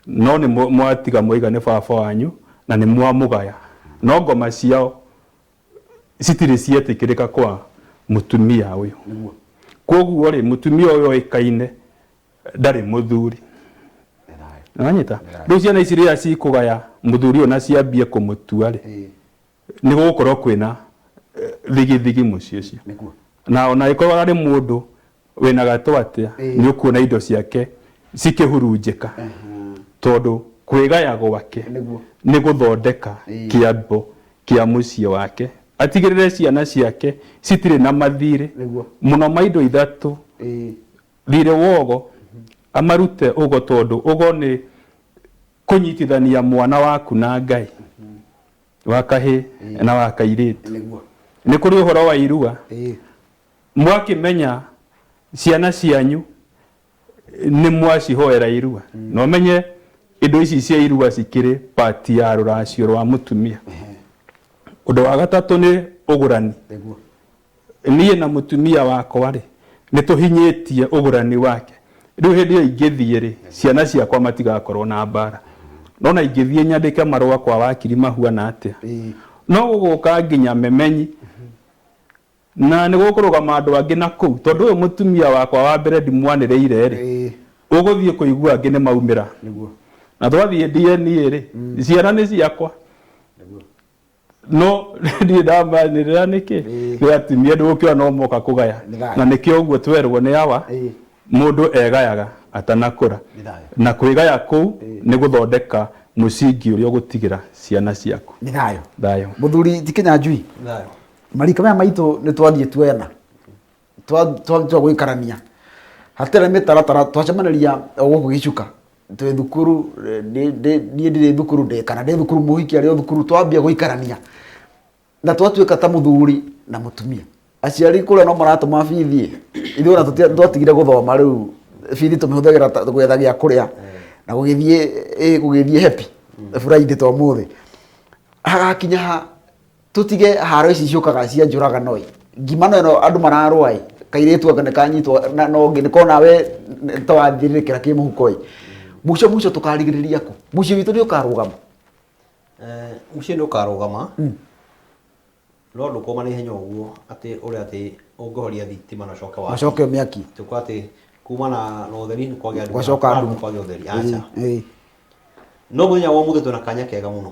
Speaker 1: no nĩ mwatiga mwaiga nĩ baba wanyu na nĩ mwamũgaya, no ngoma ciao citirĩ cietĩkĩrĩka kwa mũtumia ũyũ.
Speaker 2: Nĩguo.
Speaker 1: Koguo rĩ, mũtumia ũyũ oĩkaine ndarĩ mũthuri.
Speaker 2: Nĩ thayũ.
Speaker 1: Nĩwanyita? Rĩu ciana ici rĩrĩa cikũgaya mũthuri ũyũ na ciambie kũmũtua rĩ, nĩ gũgũkorwo kwĩna thigithigi mũciĩ ũcio.
Speaker 2: Nĩguo.
Speaker 1: Na ona ĩkorwo arĩ mũndũ wĩna gatũ atĩa, nĩ ũkuona indo ciake cikĩhurunjĩka, tondũ kwĩgaya gwake
Speaker 2: Nĩguo.
Speaker 1: Nĩ gũthondeka kĩambo kĩa mũciĩ wake, atigĩrĩre ciana ciake citirĩ na mathirĩ.
Speaker 2: Nĩguo.
Speaker 1: Mũno ma indo ithatũ: thirĩ wa ũgo, amarute ũgo, tondũ ũgo nĩ kũnyitithania mwana waku na Ngai, wa kahĩĩ na wa kairĩtu.
Speaker 2: Nĩguo.
Speaker 1: Nĩ kũrĩ ũhoro wa irua.
Speaker 2: Mwakĩmenya
Speaker 1: Mwakĩmenya. Ciana cianyu nĩ mwacihoera irua. Na ũmenye indo ici cia irua cikĩrĩ part ya rũracio rwa mũtumia. Ũndũ wa gatatũ nĩ ũgũrani.
Speaker 2: Nĩguo.
Speaker 1: Niĩ na mũtumia wakwa rĩ, nĩ tũhinyĩtie ũgũrani wake. Rĩu hĩndĩ ĩyo ingĩthiĩ rĩ, ciana ciakwa matigakorwo na mbara. No na ingĩthiĩ nyandĩke marũa kwa wakiri mahuana atĩa? No gũgũka nginya memenyi na nĩ gũkũrũgama andũ angĩ na kũu, tondũ ũyũ mũtumia wakwa wa mbere ndimwanĩrĩire rĩ, ũgũthiĩ kũigua angĩ nĩ maumĩra.
Speaker 2: Nĩguo.
Speaker 1: Na twathiĩ DNA rĩ, ciana nĩ ciakwa.
Speaker 2: Nĩguo.
Speaker 1: No ndirĩ ndamanĩrĩra nĩkĩ? Nĩ atumia ndũgũkĩona no moka kũgaya.
Speaker 2: Nĩ thayũ.
Speaker 1: Na nĩkĩo ũguo twerwo nĩ awa, mũndũ egayaga atanakũra.
Speaker 2: Nĩ thayũ.
Speaker 1: Na kwĩgaya kũu nĩ gũthondeka mũcingi ũrĩa ũgũtigĩra ciana ciaku.
Speaker 2: Nĩ thayũ.
Speaker 1: Thayũ.
Speaker 2: Mũthuri ti Kĩnyanjui.
Speaker 3: Thayũ.
Speaker 2: Marika maya maitũ nĩ twathiĩ tuoyana. Twa gũikarania. Hatirĩ mĩtaratara twacemanĩria o gũkũ Gĩcuka. Twĩ thukuru, niĩ ndirĩ thukuru, ndĩ kana ndĩ thukuru, mũhiki arĩ o thukuru, twambia gũikarania. Na twatuĩka ta mũthuri na mũtumia. Aciari kũrĩa no maratũma bithi, ithuĩ ona twatigire gũthoma rĩu bithi tũmĩhũthagĩra ta gwetha gĩa kũrĩa na gũgĩthiĩ, gũgĩthiĩ happy Friday ta ũmũthĩ. Hagakinya ha tũtige haro ici ciũkaga cia njũragano ĩ. Ngimano ĩno andũ mararũa ĩ, kairĩtu anga nĩ kanyitwo na ũngĩ nĩ kona we ta wathirĩrĩkĩra kĩmũhuko ĩ. Mũico mũico tũkarigĩrĩria kũ? Mũciĩ witũ nĩ ũkarũgama?
Speaker 3: Mũciĩ nĩ ũkarũgama, no ndũkũma na ihenya ũguo atĩ ũrĩa atĩ ũngĩhoria thitima na ũcoke wakie.
Speaker 2: Ũcoke ũmĩakie.
Speaker 3: Tũkwa atĩ kuma na ũtheri nĩ kwagĩa nduma,
Speaker 2: Gwacoka nduma.
Speaker 3: kwagĩa ũtheri, aca. No mũthenya wa ũmũthĩ twĩna kanya kega mũno.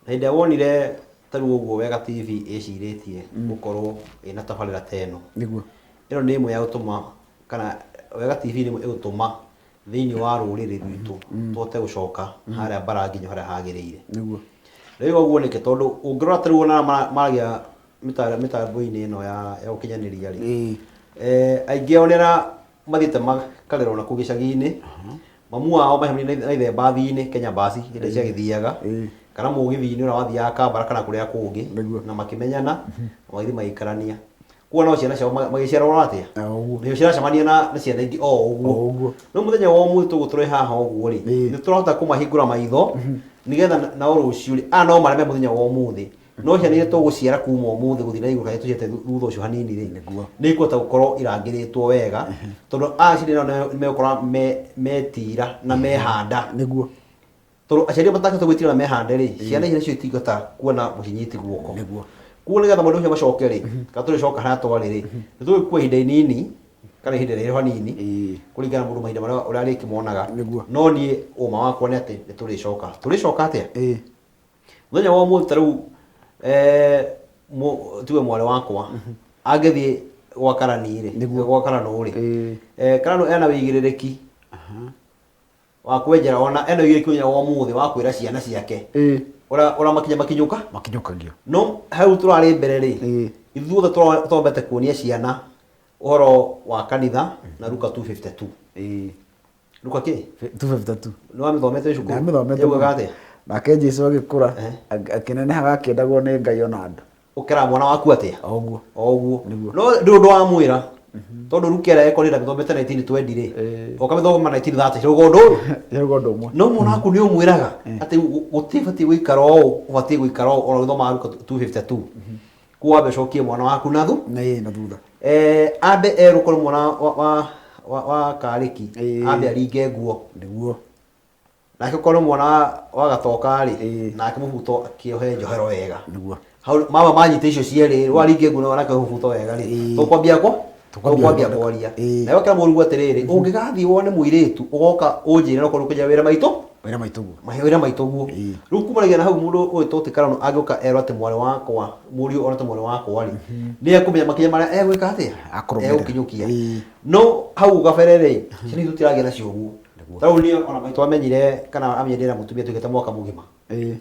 Speaker 3: Na hĩndĩ ĩrĩa wonire ta rĩu ũguo Wega TV ĩcirĩtie gũkorwo ĩna tabarĩra ta ĩno.
Speaker 2: Nĩguo.
Speaker 3: Ĩno nĩ ĩmwe ya gũtũma kana Wega TV nĩ ĩmwe ĩgũtũma thĩinĩ wa rũrĩrĩ rwitũ tũhote gũcoka harĩa mbara nginyo harĩa hagĩrĩire.
Speaker 2: Nĩguo.
Speaker 3: Rĩu ũguo nĩkĩ? Tondũ ũngĩrora ta rĩu ona maragia mĩtambo-inĩ ĩno ya ũkinyanĩria rĩ, aingĩ ao nĩ arĩa mathiĩte makarerwo na kũu gĩcagi-inĩ, mamu wao macemania na ithe mbathi-inĩ, Kenya bus hĩndĩ ĩrĩa ciagĩthiaga, kana mũgithi-inĩ ũrĩa wathiaga Kampala kana kũrĩa kũngĩ, na makĩmenyana, na magĩthiĩ magĩikarania. Koguo nao ciana ciao magĩciarwo atĩa?
Speaker 2: O ũguo.
Speaker 3: Nĩcio ciracemania na ciana ingĩ o ũguo.
Speaker 2: O ũguo.
Speaker 3: Rĩu mũthenya wa ũmũthĩ tũguo tũrĩ haha ũguo rĩ, nĩ tũrahota kũmahingũra maitho, nĩgetha nao rũciũ rĩ, aya no mareme mũthenya wa ũmũthĩ, no ciana iria tũgũciara kuma ũmũthĩ gũthiĩ na igũrũ kana tũciĩte thutha ũcio hanini rĩ, nĩ ikũhota gũkorwo irangĩrĩtwo wega, tondũ aya aciari nao nĩ megũkorwo metira na mehanda.
Speaker 2: Nĩguo.
Speaker 3: Tondũ aciari matangĩhota gwĩtira na mehande rĩ, ciana ici nacio itingĩhota kuona mũcinyiti guoko.
Speaker 2: Nĩguo.
Speaker 3: Koguo nĩgetha maũndũ macio macoke rĩ, kana tũrĩcoka harĩa twarĩ rĩ, nĩ tũgũkua ihinda inini kana ihinda rĩraihu hanini, kũringana na mũndũ mahinda marĩa ũrĩa arĩkĩmonaga.
Speaker 2: Nĩguo.
Speaker 3: No niĩ ũma wakwa nĩ atĩ nĩ tũrĩcoka. Tũrĩcoka atĩa? Mũthenya wa ũmũthĩ ta rĩu, tuge mwarĩ wakwa angĩthiĩ gwa karani rĩ,
Speaker 2: Nĩguo.
Speaker 3: gwa karanũ rĩ, karanũ ena wĩigĩrĩrĩki wa kwenjera, ona ena wĩigĩrĩrĩki mũthenya wa ũmũthĩ wa kwĩra ciana ciake ũrĩa makinya makinyũka.
Speaker 2: Makinyũkagio.
Speaker 3: No hau tũrarĩ mbere rĩ, ithuothe twambete kuonia ciana ũhoro wa kanitha na Luka 252. Luka kĩ?
Speaker 2: 252.
Speaker 3: Nĩ wamĩthomete cukuru?
Speaker 2: Ndamĩthomete
Speaker 3: Yaugaga
Speaker 2: mũno.
Speaker 3: atĩa?
Speaker 2: Nake Jesu agĩkũra, akĩnenehaga akĩendagwo nĩ Ngai ona andũ.
Speaker 3: Ũkeraga mwana waku atĩa?
Speaker 2: O ũguo.
Speaker 3: O ũguo.
Speaker 2: Nĩguo.
Speaker 3: No ndũrĩ ũndũ wamwĩra. Tondũ Luka ĩrĩa ĩkorire ndamĩthomete 1920 rĩ, ũkamĩthoma 1930, rũgo ũndũ ũyũ.
Speaker 2: Rũgo ũndũ ũmwe.
Speaker 3: No mwana waku nĩ ũmwĩraga atĩ gũtibatiĩ gũikara ũũ, ũbatiĩ gũikara ũũ, ona ũgĩthomaga Luka 252. Koguo wambe ũcokie mwana waku na thu.
Speaker 2: Na thutha.
Speaker 3: Ambe erwo korwo mwana wa Karĩki, ambe aringe nguo.
Speaker 2: Nĩguo.
Speaker 3: Nake korwo mwana wa Gatoka rĩ, nake mũbuto akĩohe njohero wega.
Speaker 2: Nĩguo.
Speaker 3: Hau mama manyita icio cierĩ, waringe nguo nake mũbuto wega rĩ, tũkwambia kwa?
Speaker 2: Tũkwambia
Speaker 3: Tũkwambia kwaria.
Speaker 2: Ĩĩ.
Speaker 3: Nawe ũkĩra mũrũguo atĩrĩrĩ, ũngĩgathiĩ wone mũirĩtu, ũgoka ũnjĩre no korwo ũkũnjĩra wĩra maitũ?
Speaker 2: Wĩra maitũ guo.
Speaker 3: Mahe wĩra maitũ guo. Rĩu kumanagia na hau mũndũ ũyũ ti Karano angĩũka erwo atĩ mwarĩ wakwa, mũriũ ona atĩ mwarĩ wakwa rĩ, nĩ ekũmenya makinya marĩa egwĩka atĩa?
Speaker 2: Akũrũmĩrĩra.
Speaker 3: Egũkinyũkia. No hau kabere rĩ, ciana itũ itiragĩa nacio ũguo. Ta rĩu niĩ ona maitũ amenyire kana amenyire ndĩna mũtumia tuĩkĩte mwaka mũgima.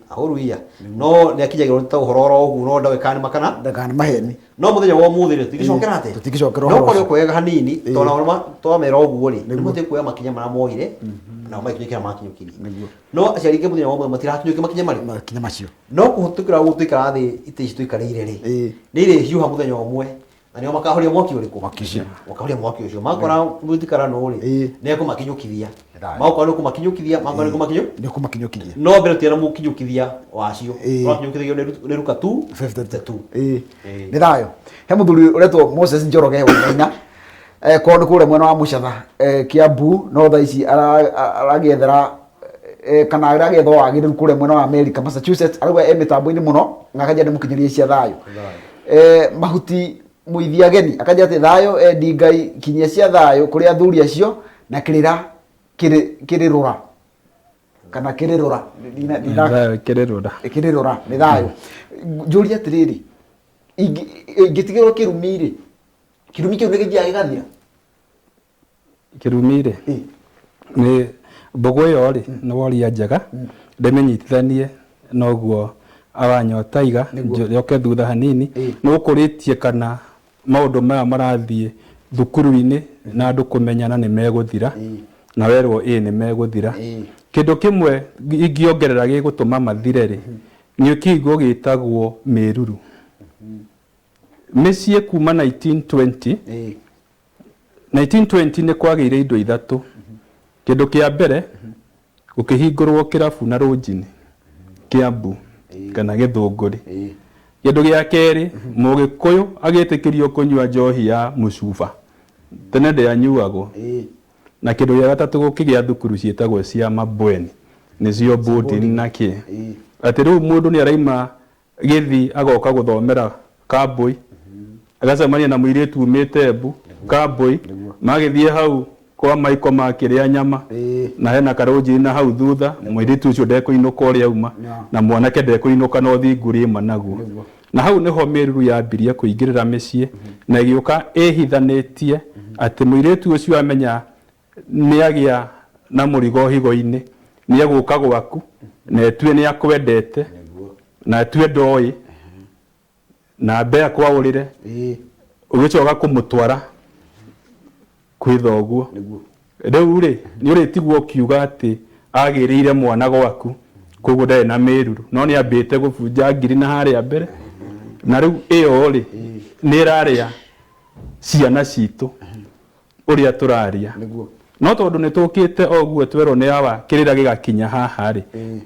Speaker 3: Ahũruia. No nĩ akinyagĩrwo nĩ ta ũhoro oro ũguo, no ndoĩ kana nĩ makana.
Speaker 2: Ndakana nĩ maheni.
Speaker 3: No mũthenya wa ũmũthĩ rĩ, tũtingĩcokera atĩa?
Speaker 2: Tũtingĩcokera
Speaker 3: No
Speaker 2: ũhoro
Speaker 3: korwo
Speaker 2: ũcio.
Speaker 3: kwega hanini, tondũ nao twamera ũguo rĩ, nĩ matige kuoya makinya marĩa moire, nao magĩkinyũkia makinyũkirie.
Speaker 2: Nĩguo.
Speaker 3: No aciari aingĩ mũthenya wa ũmũthĩ matirakinyũkia makinya marĩkũ?
Speaker 2: Makinya macio.
Speaker 3: No kũhĩtũkĩra ũguo tũikara thĩ itĩ ici tũikarĩire rĩ, nĩ irĩhiũha mũthenya ũmwe. Na nĩo makahoria mwaki ũrĩkũ?
Speaker 2: Mwaki ũcio.
Speaker 3: Makahoria mwaki ũcio. Makora mũtikarano rĩ, nĩ ekũmakinyũkithia. Magũkorwo nĩ kũmakinyũkithia, magũkorwo nĩ kũmakinyũ
Speaker 2: Nĩ kũmakinyũkithia.
Speaker 3: No mbere tũtiarĩ na mũkinyũkithia wacio. Tũrakinyũkithagio nĩ Ruka tu
Speaker 2: 52. Nĩ thayũ. He mũthuri ũretwo Moses Njoroge wa Maina, kwao nĩ kũrĩa mwena wa Mũcatha, Kiambu, no thaa ici aragĩethera kana aragĩetha wagĩrĩru kũrĩa mwena wa America, Massachusetts. Arauga e mĩtambo-inĩ mũno na akanjia ndĩmũkinyĩrie cia thayũ. Mahuti Mũithi Ageni akanjia atĩ thayũ, endi Ngai kinyia cia thayũ kũrĩ athuri acio na kĩrĩra kĩrĩrũra kana kĩrĩrũra.
Speaker 1: Thayũ kĩrĩrũra.
Speaker 2: Kĩrĩrũra nĩ thayũ. Njũrie atĩrĩrĩ, ingĩtigĩrwo kĩrumi rĩ, kĩrumi kĩu nĩ gĩthiaga gĩgathira?
Speaker 1: Kĩrumi rĩ, nĩ mbũgũ ĩyo rĩ, nĩ woria njega, ndĩmĩnyitithanie noguo awanyota iga, njoke thutha hanini. Nĩ ũkũrĩtie kana maũndũ maya marathiĩ thukuru-inĩ na andũ kũmenyana nĩ megũthira, na werwo ĩĩ nĩ megũthira. Kĩndũ kĩmwe ingĩongerera gĩgũtũma mathire rĩ, nĩ kĩigo gĩtagwo mĩruru. Mĩciĩ kuma 1920, 1920 nĩ kwagĩire indo ithatũ. Kĩndũ kĩa mbere, gũkĩhingũrwo kĩrabu na rũnjini Kiambu kana Gĩthũngũri. Kĩndũ gĩa kerĩ, Mũgĩkũyũ agĩtĩkĩrio kũnyua njohi ya mũcuba, tene ndĩanyuagwo. Na kĩndũ gĩa gatatũ, gũkĩgĩa thukuru ciĩtagwo cia mabweni, nĩcio boarding na kĩ. Atĩ rĩu mũndũ nĩ araima Gĩthii agoka gũthomera Kambũi, agacemania na mũirĩtu umĩte Embu Kambũi, magĩthiĩ hau kwa Maiko makĩrĩa nyama na hena karũnjini na hau thutha, mũirĩtu ũcio ndekũinũka ũrĩa auma na mwanake ndekũinũka na ũthingu rĩma naguo. Na hau nĩho mĩruru yambirie kũingĩrĩra mĩciĩ na ĩgĩũka ĩhithanĩtie atĩ mũirĩtu ũcio amenya nĩagĩa na mũrigo higo-inĩ, nĩegũka gwaku na etue nĩakwendete na etue ndoĩ na ambe akwaũrĩre, ũgĩcoka kũmũtwara kwĩ thoguo. Rĩu rĩ, nĩũrĩtigwo ũkiuga atĩ agĩrĩire mwana gwaku, koguo ndarĩ na mĩruru, no nĩambĩte gũbunja ngiri na harĩa mbere, na rĩu ĩyo rĩ, nĩ ĩrarĩa ciana citũ ũrĩa tũraria. No tondũ nĩ tũkĩte o ũguo twerwo nĩ awa kĩrĩra gĩgakinya haha rĩ,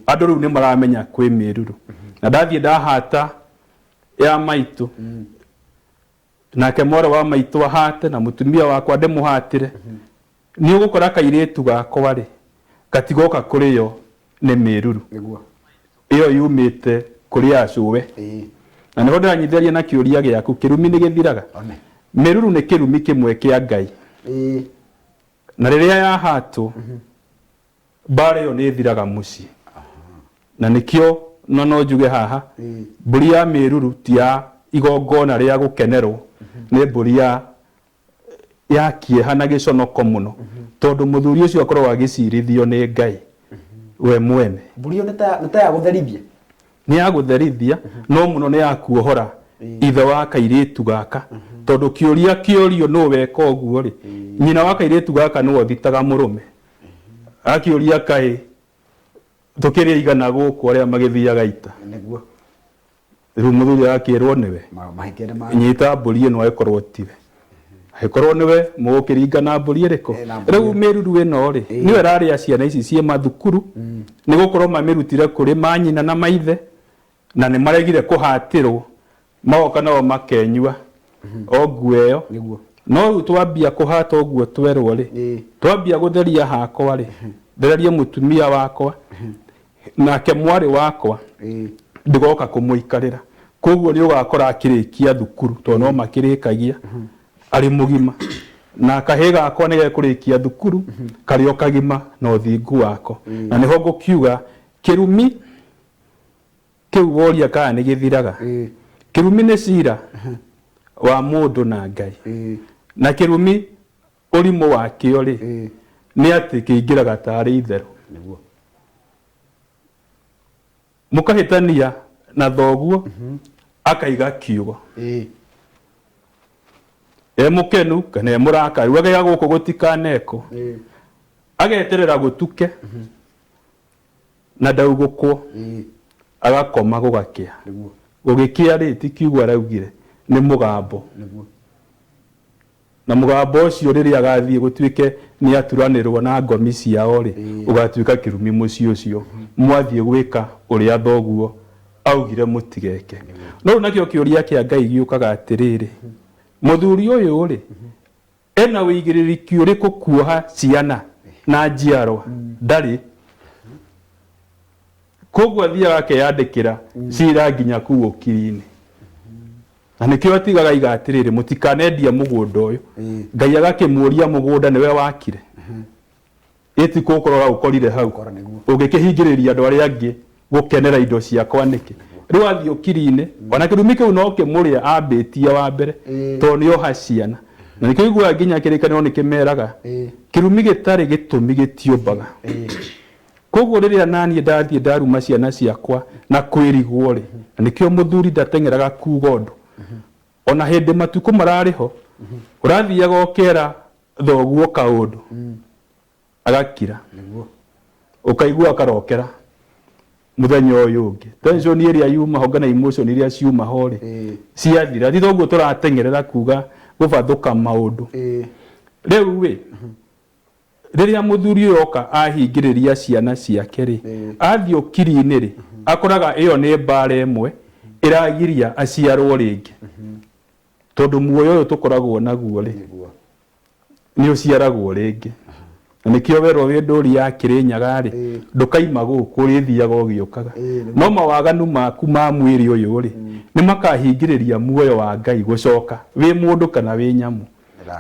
Speaker 1: andũ rĩu nĩ maramenya kwĩ mĩruru. Na ndathiĩ ndahata ya maitũ, nake mwarĩ wa maitũ ahate na mũtumia wakwa ndĩmũhatĩre, nĩ ũgũkora kairĩtu gakwa rĩ, gatigoka kũrĩo nĩ mĩruru. Ĩyo yumĩte kũrĩ acũwe. Na nĩho ndĩranyitithania na kĩũria gĩaku, kĩrumi nĩ gĩthiraga? Mĩruru nĩ kĩrumi kĩmwe kĩa Ngai. Na rĩrĩa yahatwo, mbara ĩyo nĩ ĩthiraga mũciĩ. Na nĩkĩo na no njuge haha, mbũri ya mĩruru ti ya igongona rĩa gũkenerwo, nĩ mbũri ya ya kĩeha na gĩconoko mũno, tondũ mũthuri ũcio akoragwo agĩcirithio nĩ Ngai we mwene.
Speaker 2: Mbũri ĩyo nĩ ta ya gũtherithia.
Speaker 1: Nĩ ya gũtherithia, no mũno nĩ ya kuohora ithe wa kairĩtu gaka, tondũ kĩũria kĩorio nũ weka ũguo rĩ, nyina wa kairĩtu gaka nĩwe ũthitaga mũrũme akĩũria kaĩ tũkĩrĩ aigana gũkũ arĩa magĩthiaga ita. Rĩu mũthuri agakĩrwo nĩwe.
Speaker 2: Mahĩtia nĩ ma
Speaker 1: Nyita mbũri ĩno angĩkorwo tiwe, angĩkorwo nĩwe mũgũkĩringa na mbũri ĩrĩkũ?
Speaker 2: Na mbũri.
Speaker 1: Rĩu mĩruru ĩno rĩ, nĩyo ĩrarĩa ciana ici ciĩ mathukuru, nĩ gũkorwo mamĩrutire kũrĩ manyina na maithe na nĩ maregire kũhatĩrwo, magoka nao makenyua o nguo ĩyo. No rĩu twambia kũhata ũguo twerwo rĩ, twambia gũtheria hakwa rĩ, thererie mũtumia wakwa nake mwarĩ wakwa ndigoka kũmũikarĩra. Koguo nĩ ũgakora akĩrĩkia thukuru, tondũ no makĩrĩkagia arĩ mũgima, na kahĩĩ gakwa nĩ gekũrĩkia thukuru karĩ o kagima na ũthingu wako. Na nĩho ngũkiuga kĩrumi kĩu woria kana nĩ gĩthiraga. Kĩrumi nĩ cira wa mũndũ na Ngai, na kĩrumi ũrimũ wakĩo rĩ, nĩ atĩ kĩingĩraga tarĩ itherũ. Mũkahĩtania na thoguo akaiga kiugo e mũkenu kana e mũrakaru, akaiga gũkũ gũtikanekwo, ageterera gũtuke na ndaugũkwo, agakoma gũgakĩa. Gũgĩkĩa rĩ, ti kiugo araugire, nĩ mũgambo. Na mũgambo ũcio rĩrĩa agathiĩ gũtuĩke nĩ aturanĩrwo na ngomi ciao rĩ, ũgatuĩka kĩrumi mũciĩ ũcio mwathiĩ gwĩka ũrĩa thoguo augire mũtigeke. No rĩu nakĩo kĩũria kĩa Ngai gĩũkaga atĩrĩrĩ, mũthuri ũyũ rĩ, ena ũigĩrĩrĩki ũrĩkũ kuoha ciana na njiarwa? Ndarĩ. Koguo athiaga akeyandĩkĩra cira nginya kũu ũkiri-inĩ. Na nĩkĩo atigaga aiga atĩrĩrĩ, mũtikanendie mũgũnda ũyũ. Ngai agakĩmũria mũgũnda nĩwe wakire? Ĩti kũũkora ũraũkorire hau. Ũngĩkĩhingĩrĩria andũ arĩa angĩ gũkenera indo ciakwa nĩkĩ? Rĩu athiĩ ũkiri-inĩ, ona kĩrumi kĩu no kĩmũrĩe ambĩtie wa mbere, tondũ nĩ oha ciana. Na nĩkĩo ũiguaga nginya kĩrĩkanĩro nĩ kĩmeraga, kĩrumi gĩtarĩ gĩtũmi gĩtiũmbaga. Koguo rĩrĩa naniĩ ndathiĩ ndaruma ciana ciakwa na kwĩrigwo-rĩ, na nĩkĩo mũthuri ndateng'eraga kuga ũndũ, ona hĩndĩ matukũ mararĩ ho, ũrathiaga ũkera thoguo kaũndũ, agakira, ũkaigua akarokera mũthenya ũyũ ũngĩ. Tension ĩrĩa yuma ho kana emotion iria ciuma ho rĩ, ciathira. Ti toguo tũrateng'erera kuga gũbathũka maũndũ. Rĩu ĩ, Rĩrĩa mũthuri ũyũ oka ahingĩrĩria ciana ciake-rĩ, athiĩ ũkiri-inĩ-rĩ, akoraga ĩyo nĩ mbara ĩmwe ĩragiria aciarwo rĩngĩ. Tondũ muoyo ũyũ tũkoragwo naguo-rĩ, nĩ ũciaragwo rĩngĩ. Na nĩkĩo werwo wĩ ndũri ya Kĩrĩnyaga-rĩ, ndũkaima gũkũ ũrĩthiaga ũgĩũkaga. No mawaganu maku ma mwĩrĩ ũyũ-rĩ, nĩ makahingĩrĩria muoyo wa Ngai gũcoka wĩ mũndũ kana wĩ nyamũ.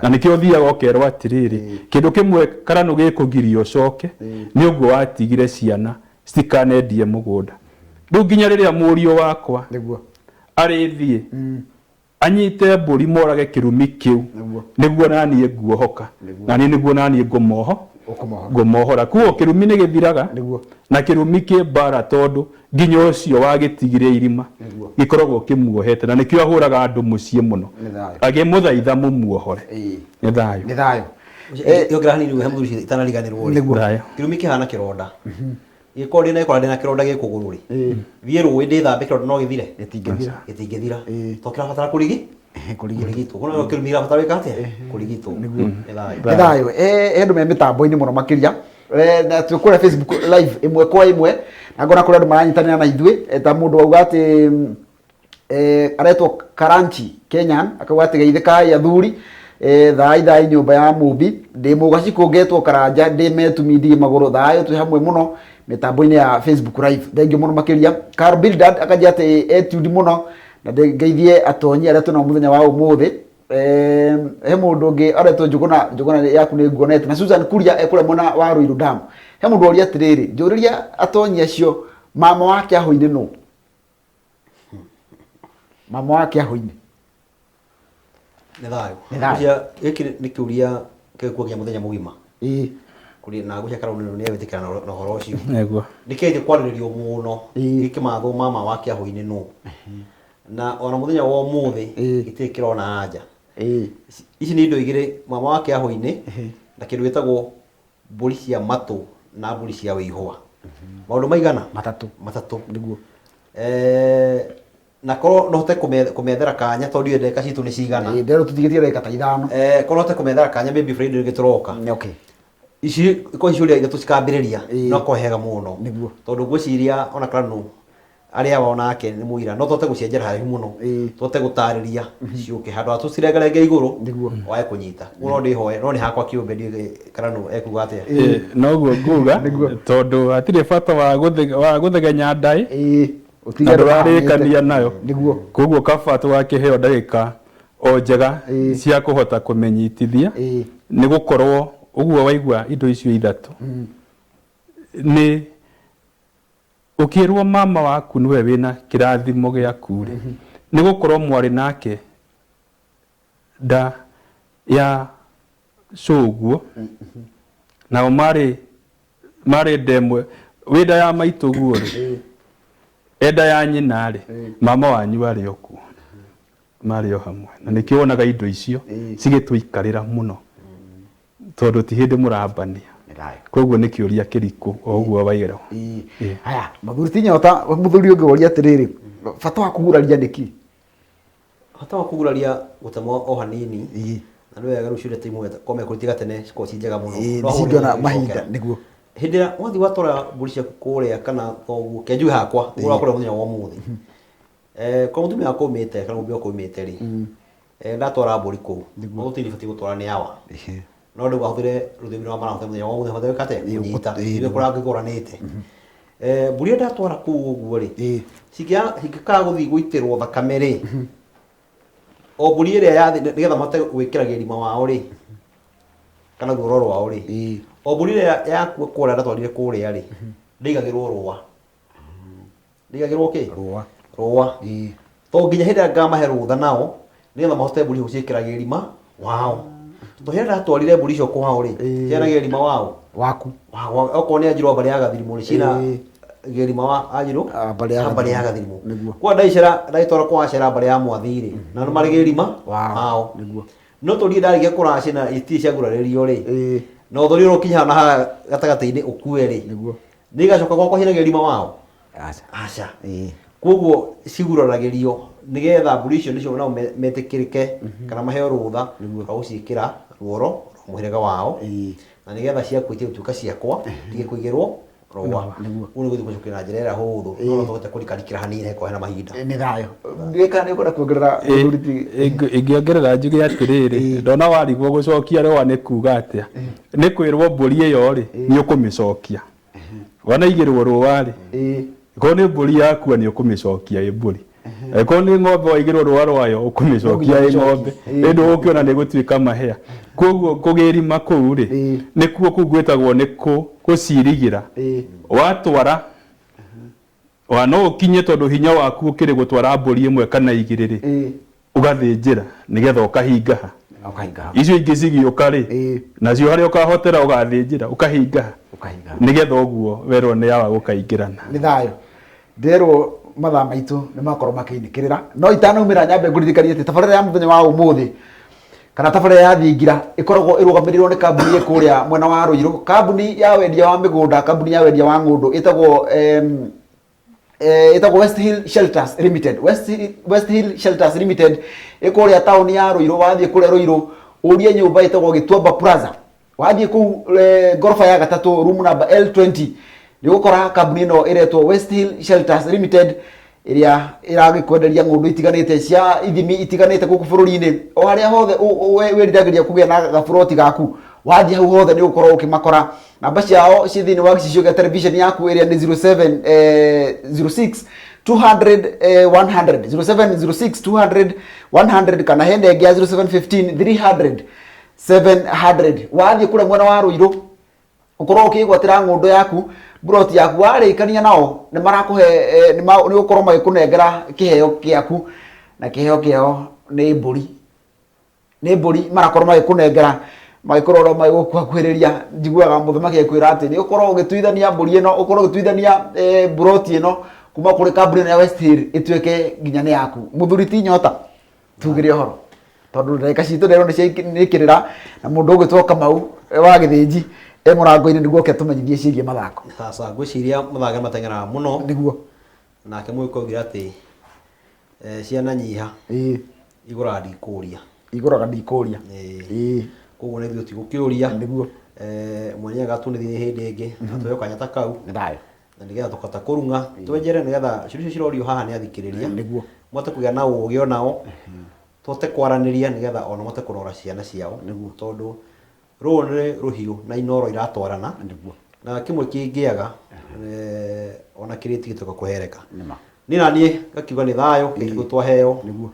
Speaker 1: Na nĩkĩo ũthiaga ũkerwo atĩrĩrĩ, kĩndũ kĩmwe karanũ gĩkũgiria ũcoke nĩ ũguo watigire ciana citikanendie mũgũnda. Rĩu nginya rĩrĩa mũriũ wakwa arĩthiĩ anyite mbũri morage kĩrumi kĩu, nĩguo naniĩ nguohoka, naniĩ nĩguo naniĩ ngũmoho ngũmohora. Kuo kĩrumi nĩ gĩthiraga na kĩrumi kĩ mbara, tondũ nginya ũcio wagĩtigire irima gĩkoragwo kĩmuohete, na nĩkĩo ahũraga andũ mũciĩ mũno agĩmũthaitha mũmuohore. Nĩ thayũ.
Speaker 2: Nĩ thayũ.
Speaker 3: Yongera hanini he mũthuri ũcio itanariganĩrwo rĩ.
Speaker 1: Thayũ.
Speaker 3: Kĩrumi kĩhana kĩronda. Gĩkorwo ndĩna gĩkora ndĩna kĩronda gĩ kũgũrũ rĩ. Thiĩ rũĩ ndĩthambe kĩronda no gĩthire?
Speaker 2: Gĩtingĩthira.
Speaker 3: Gĩtingĩthira. To kĩrabatara kũrigi? Kũrigitwo. Koguo kĩrumi kĩrabatara gwĩka atĩa? Kũrigitwo. Nĩ thayũ.
Speaker 2: Nĩ thayũ. He andũ me mĩtambo-inĩ mũno makĩria. Na twĩ kũrĩa Facebook live ĩmwe kwa ĩmwe, na ngona kũrĩa andũ maranyitanĩra na ithuĩ, ta mũndũ auga atĩ aretwo Karanchi Kenyan, akauga atĩ geithĩkai athuri, thai thai nyũmba ya Mũmbi, ndĩ mũgacikũ ngetwo Karanja, ndĩ metumi ndirĩ magũrũ, thayũ twĩ hamwe mũno mĩtambo-inĩ ya Facebook live, thengiũ mũno makĩria. Carl Bildad akanjia atĩ etude mũno na ngeithie atonyi arĩa twĩnao mũthenya wa ũmũthĩ. He mũndũ ũngĩ aretwo Njũgũna, Njũgũna yaku nĩ nguonete, na Susan Kuria ekũrĩa mwena wa Ruiru Dam. He mũndũ oria atĩrĩrĩ, njũrĩria atonyi acio mama wa Kĩahũ-inĩ nũ? Mama wa Kĩahũ-inĩ.
Speaker 3: Nĩ thayũ.
Speaker 2: Nĩ thayũ.
Speaker 3: Ngwĩciria gĩkĩ nĩ kĩũria gĩgũkua nginya mũthenya mũgima. Kũrĩ na ngwĩciria Karũnĩ nĩ egwĩtĩkĩra na ũhoro ũcio.
Speaker 1: Nĩguo.
Speaker 3: Nĩ kĩgerio kwarĩrĩrio mũno gĩkĩmathwo mama wa Kĩahũ-inĩ nũ. Na ona mũthenya wa ũmũthĩ gĩtirĩ kĩrona anja. Ici nĩ indo igĩrĩ, mama wa Kĩahũ-inĩ na kĩndũ gĩtagwo mbũri cia matũ na mbũri cia wĩihũa. Maũndũ maigana?
Speaker 2: Matatũ.
Speaker 3: Matatũ.
Speaker 2: Nĩguo.
Speaker 3: Na korwo no hote kũmethera kanya tondũ ndiũĩ ndagĩka citũ nĩ cigana.
Speaker 2: Nderwo tũtigĩtie ndagĩka ta ithano.
Speaker 3: Korwo no hote kũmethera kanya maybe Friday rĩngĩ tũroka.
Speaker 2: Nĩ okay.
Speaker 3: Ici korwo ciũria ithatũ cikambĩrĩria no korwo hega mũno.
Speaker 2: Nĩguo.
Speaker 3: Tondũ ngwĩciria ona Kranũ arĩa wao nake nĩ mũira no tũhote gũcienjera haraihu mũno. Tũhote gũtarĩria ciũke handũ ha tũcirengarenge igũrũ wage kũnyita. Ũguo no ndĩhoe no nĩ hakwa kĩũmbe ndiũĩ Kranũ ekuga atĩa.
Speaker 1: Noguo nguga tondũ hatirĩ bata wa gũthegenya ndaĩ.
Speaker 2: Ũtige
Speaker 1: Na
Speaker 2: andũ mahanĩte.
Speaker 1: ndũrarĩkania nayo.
Speaker 2: Nĩguo.
Speaker 1: Koguo kaba tũgakĩheo ndagĩka o njega cia kũhota kũmenyitithia. Nĩ gũkorwo ũguo waigua indo icio ithatũ nĩ ũkĩrwo mama waku nĩwe wĩna kĩrathimo gĩaku rĩ, nĩ gũkorwo mwarĩ nake nda ya cũguo, nao marĩ marĩ nda ĩmwe, wĩ nda ya maitũguo rĩ, enda ya nyina rĩ, mama wanyu arĩ o kuo, marĩ o hamwe, na nĩkĩo wonaga indo icio cigĩtũikarĩra mũno, tondũ ti hĩndĩ mũrambania. Koguo nĩ kĩũria kĩriku o ũguo wairwo.
Speaker 2: Haya, mũthuri ti nyota, mũthuri ũngĩ woria atĩrĩrĩ, bata wa kũguraria nĩkĩ?
Speaker 3: Bata wa kũguraria gũtemwo o hanini. Na nĩ wega rĩu ciũria ta imwe ko mekũritiga tene cikorwo ci njega mũno.
Speaker 2: Ĩĩ,
Speaker 3: No hau
Speaker 2: nĩcingĩona
Speaker 3: nĩ
Speaker 2: mahinda
Speaker 3: gũcokera.
Speaker 2: nĩguo.
Speaker 3: Hĩndĩ ĩrĩa wathiĩ watwara mbũri ciaku kũrĩa kana thoguo kenjuge hakwa ũgũra kũrĩa mũthenya wa ũmũthĩ. Korwo mũtumia wakwa aumĩte kana mũmbi wakwa aumĩte rĩ, ndatwara mbũri kũu no gũtirĩ ibatiĩ gũtwara nĩ awa. No rĩu ahũthĩre rũthiomi rwa marahũthĩra mũthenya wa ũmũthĩ hote gwĩka atĩa? Kũnyita. Ithuĩ kũrangĩgũranĩte. Mbũri ĩrĩa ndatwara kũu ũguo rĩ, cingĩkaga gũthiĩ gũitĩrwo thakame rĩ, o mbũri ĩrĩa yathi nĩgetha mahote gwĩkĩra gĩrima wao rĩ, kana ruoro rwao rĩ, o mbũri ĩrĩa yakua kũrĩa ndatwarire kũrĩa rĩ, ndĩigagĩrwo rũa. Ndĩigagĩrwo kĩ?
Speaker 2: Rũa.
Speaker 3: Rũa. To nginya hĩndĩ ĩrĩa ngamahe rũtha nao nĩgetha mahote mbũri icio gũciĩkĩra gĩrima wao. To hĩndĩ ĩrĩa ndatwarire mbũri icio kwao rĩ, ciana gĩrima wao.
Speaker 2: Waku.
Speaker 3: Okorwo nĩ anjirũ a mbarĩ ya Gathirimu rĩ, ciĩna gĩrima wa anjirũ
Speaker 2: A mbarĩ ya
Speaker 3: a mbarĩ ya
Speaker 2: Gathirimu.
Speaker 3: Gathirimu.
Speaker 2: Nĩguo.
Speaker 3: Kwa ndaicera ndagĩtwara kwa acera mbarĩ ya Mwathi rĩ, na nĩ marĩ gĩrima
Speaker 2: Wao.
Speaker 3: wao.
Speaker 2: Nĩguo.
Speaker 3: No tũthiĩ ndarĩkia kũracia na itirĩ ciagurarĩrio rĩ, na ũthori ũrĩa ũkinya na haha gatagatĩ-inĩ ũkue rĩ,
Speaker 2: Nĩguo.
Speaker 3: nĩ igacoka gwakwa ciĩna gĩrima wao?
Speaker 2: Aca.
Speaker 3: Aca.
Speaker 2: Koguo
Speaker 3: ciguraragĩrio nĩgetha mbũri icio nĩcio nao metĩkĩrĩke kana maheo rũtha rwa gũciĩkĩra ruoro rwa mũhĩrĩga wao, na nĩgetha ciakua itige gũtuĩka ciakwa, itige kũigĩrwo rũa.
Speaker 2: Nĩguo.
Speaker 3: Ũguo nĩguo gũthiĩ gũcokia na njĩra ĩrĩa hũthũ, no no tũhote kũrikarikĩra hanini hangĩkorwo hena mahinda.
Speaker 2: Nĩ thayũ. Ndiũĩ kana nĩ ũkwenda kuongerera mũthuri ti.
Speaker 1: Ingĩongerera njuge atĩrĩrĩ, ndona warigwo gũcokia rũa nĩ kuga atĩa? Nĩ kwĩrwo mbũri ĩyo rĩ, nĩ ũkũmĩcokia. Wanaigĩrwo rũa rĩ, korwo nĩ mbũri yakua nĩ ũkũmĩcokia ĩ mbũri. Angĩkorwo nĩ ng'ombe waigĩrwo rũa rwayo ũkũmĩcokia ĩ ng'ombe. Ĩndĩ ũkĩona nĩ gũtuĩka mahĩa. Koguo kũgĩrima kũu rĩ, nĩkuo kũu gwĩtagwo nĩ gũcirigĩra. Watwara wa no ũkinye tondũ hinya waku ũkĩrĩ gũtwara mbũri ĩmwe kana igĩrĩ rĩ, ũgathĩnjĩra nĩgetha ũkahingaha.
Speaker 2: Ũkahingaha.
Speaker 1: Icio ingĩ cigĩũka rĩ, nacio harĩa ũkahotera ũgathĩnjĩra ũkahingaha.
Speaker 2: Ũkahingaha.
Speaker 1: Nĩgetha ũguo werwo nĩ awa gũkaingĩrana.
Speaker 2: Nĩ thayũ. Nderwo mathaa maitũ nĩ makorwo makĩinĩkĩrĩra. No itanaumĩra nyambe ngũririkanie atĩ tabarĩra ya mũthenya wa ũmũthĩ kana tabarĩra ya thingira ĩkoragwo ĩrũgamĩrĩirwo nĩ kambuni ĩ kũrĩa mwena wa Ruiru, kambuni ya wendia wa mĩgũnda, kambuni ya wendia wa ng'ũndũ ĩtagwo ĩtagwo West Hill Shelters Limited. West Hill Shelters Limited ĩ kũrĩa taũni ya Ruiru. Wathiĩ kũrĩa Ruiru ũrie nyũmba ĩtagwo Gĩtuamba Plaza. Wathiĩ kũu ngoroba ya gatatũ room number L20 nĩ ũgũkora kambuni ĩno ĩretwo West Hill Shelters Limited ĩrĩa ĩragĩkwenderia ng'ũndũ itiganĩte cia ithimi itiganĩte gũkũ bũrũri-inĩ. O harĩa hothe wĩriragĩria kũgĩa na gaburoti gaku, wathiĩ hau hothe nĩ ũgũkorwo ũkĩmakora. Namba ciao ciĩ thĩinĩ wa gĩcicio gĩa television yaku ĩrĩa nĩ 07 06 200 100, 0706 200 100, kana hena ĩngĩ ya 0715 300 700. Wathiĩ kũrĩa mwena wa Ruiru ũkorwo ũkĩgwatĩra ng'ũndũ yaku buroti yaku, warĩkania nao nĩ marakũhe nĩ gũkorwo magĩkũnengera kĩheo kĩaku, na kĩheo kĩao nĩ mbũri. Nĩ mbũri marakorwo magĩkũnengera, magĩkorwo oro magĩgũkuhakuhĩrĩria. Njiguaga mũthamaki agĩkwĩra atĩ nĩ ũkorwo ũgĩtuithania mbũri ĩno, ũkorwo ũgĩtuithania buroti ĩno kuma kũrĩ kambuni ĩno ya West Hill ĩtuĩke nginya nĩ yaku. Mũthuri ti Nyota, tugĩre ũhoro tondũ ndagĩka citũ nderwo nĩ ciaikĩrĩra, na mũndũ ũgwĩtwo Kamau wa Gĩthĩnji e mũrango-inĩ nĩguo oke atũmenyithie ciĩgiĩ mathako.
Speaker 3: Sasa ngwĩciria mathako mateng'eraga mũno.
Speaker 2: Nĩguo.
Speaker 3: Nake mũgĩkũyũ augire atĩ ciana nyiha igũraga ndikũria.
Speaker 2: Igũraga ndikũria.
Speaker 3: Koguo nĩ ithuĩ tigũkĩũria.
Speaker 2: Nĩguo.
Speaker 3: Mwenye agatũnithia hĩndĩ ĩngĩ, atũhe kanya ta kau.
Speaker 2: Nĩ thayũ.
Speaker 3: Na nĩgetha tũkahota kũrung'a, twenjere nĩgetha ciũria icio cirorio haha nĩ athikĩrĩria.
Speaker 2: Nĩguo.
Speaker 3: Mahote kũgĩa na ũgĩ onao, tũhote kwaranĩria nĩgetha ona mahote kũrora ciana ciao.
Speaker 2: Nĩguo.
Speaker 3: Tondũ rũũ nĩ rũhiũ na inoro iratwarana.
Speaker 2: Nĩguo.
Speaker 3: Na kĩmwe kĩngĩaga, ona kĩrĩti gĩtuĩka kũhereka.
Speaker 2: Nĩma.
Speaker 3: Niĩ na niĩ ngakiuga nĩ thayũ, kĩndũ twaheo.
Speaker 2: Nĩguo.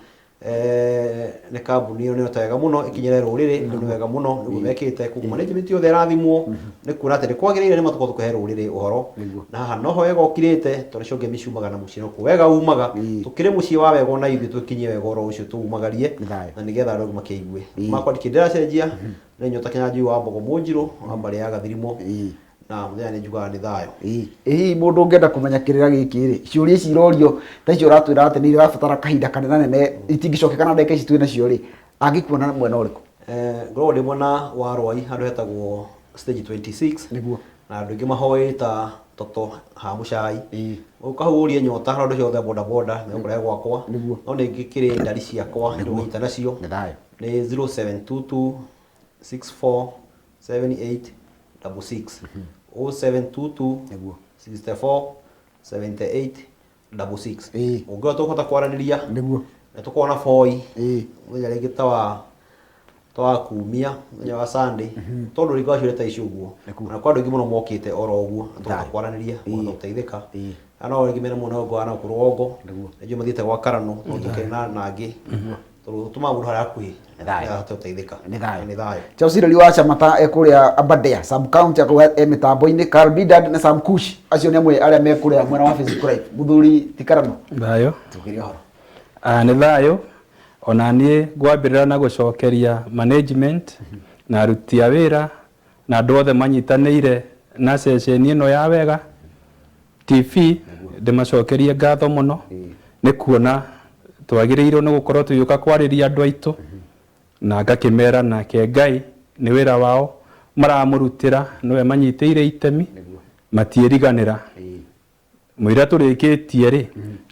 Speaker 3: Nĩ kambuni ĩyo nĩ wega mũno ĩkinyĩre rũrĩrĩ, nĩ wega mũno nĩguo mekĩte. Koguo management yothe ĩrathimwo nĩ kuona atĩ nĩ kwagĩrĩire nĩ matũkorwo tũkĩhe rũrĩrĩ ũhoro.
Speaker 2: Nĩguo.
Speaker 3: Na haha noho wega ũkirĩte, tondũ icio ngemi ciumaga na mũciĩ nokuo wega umaga. Tũkĩrĩ mũciĩ wa wega ona ithuĩ tũkinyie wega oro ũcio tũumagarie,
Speaker 2: Nĩ thayũ.
Speaker 3: na nĩgetha andũ makĩigue. Makwa ndikĩrĩ ndĩracenjia, nĩ Nyota Kĩnyanjui wa Mbogo Mũnjirũ wa mbarĩ ya Gathirimo. Na mũthenya nĩ njugaga nĩ thayũ.
Speaker 2: Ĩ hihi mũndũ ũngĩenda kũmenya kĩrĩra gĩkĩ rĩ, ciũria ici irorio ta icio ũratwĩra atĩ nĩ irabatara kahinda kanene itingĩcokeka na ndagĩka ici twĩ nacio rĩ, angĩkuona mwena ũrĩkũ?
Speaker 3: Ngoragwo ndĩ mwena wa Rwai handũ hetagwo stage 26.
Speaker 2: Nĩguo.
Speaker 3: Na andũ aingĩ mahoĩ ta Toto ha Mũcai. Ũka hau ũrie Nyota harĩa andũ ciothe boda boda nĩ ũkũrehe gwakwa.
Speaker 2: Nĩguo.
Speaker 3: No nĩ ngĩkĩrĩ ndari ciakwa ndũgĩita nacio.
Speaker 2: Nĩ thayũ.
Speaker 3: Nĩ 0722 64 78 66. 0722
Speaker 2: Nĩguo.
Speaker 3: 64 78 66.
Speaker 2: Ĩĩ.
Speaker 3: Ũngĩona tũkũhota kwaranĩria,
Speaker 2: Nĩguo.
Speaker 3: nĩ tũkoragwo na boi
Speaker 2: Ĩĩ.
Speaker 3: mũthenya rĩngĩ ta wa kumia mũthenya wa Sunday, tondũ rĩngĩ waciũria ta icio ũguo,
Speaker 2: Nĩguo.
Speaker 3: na kwa andũ aingĩ mũno mokĩte oro ũguo na tũkahota
Speaker 2: Thayũ.
Speaker 3: kwaranĩria,
Speaker 2: Ĩĩ.
Speaker 3: ũkahota gũteithĩka.
Speaker 2: Ĩĩ.
Speaker 3: Na no rĩngĩ mena mwena ũngĩ wa na rũgongo,
Speaker 2: Nĩguo.
Speaker 3: nĩnjũĩ mathiĩte gwa Karano, no tũkĩrĩ na angĩ, tondũ tũtũmaga mũndũ harĩa hakuhĩ
Speaker 2: Nĩ thayũ.
Speaker 3: ahote gũteithĩka.
Speaker 2: Nĩ thayũ.
Speaker 3: Nĩ thayũ.
Speaker 2: Charles Ireri wa Chamata e kũrĩa Aberdare sub county akauga e mĩtambo-inĩ. Carl Bidad na Sam Kush acio nĩ amwe arĩa me kũrĩa mwena wa Facebook Live. Mũthuri ti Karano,
Speaker 1: Thayũ.
Speaker 2: tũkĩria ũhoro.
Speaker 1: Nĩ thayũ. Ona niĩ ngwambĩrĩra na gũcokeria management na aruti a wĩra na andũ othe manyitanĩire na ceceni ĩno ya Wega TV, ndĩmacokerie ngatho mũno nĩ kuona twagĩrĩirwo nĩ gũkorwo tũgĩũka kwarĩria andũ aitũ, na ngakĩmera nake Ngai nĩ wĩra wao maramũrutĩra, nĩwe manyitĩire itemi, matiĩriganĩra mũira tũrĩkĩtie rĩ,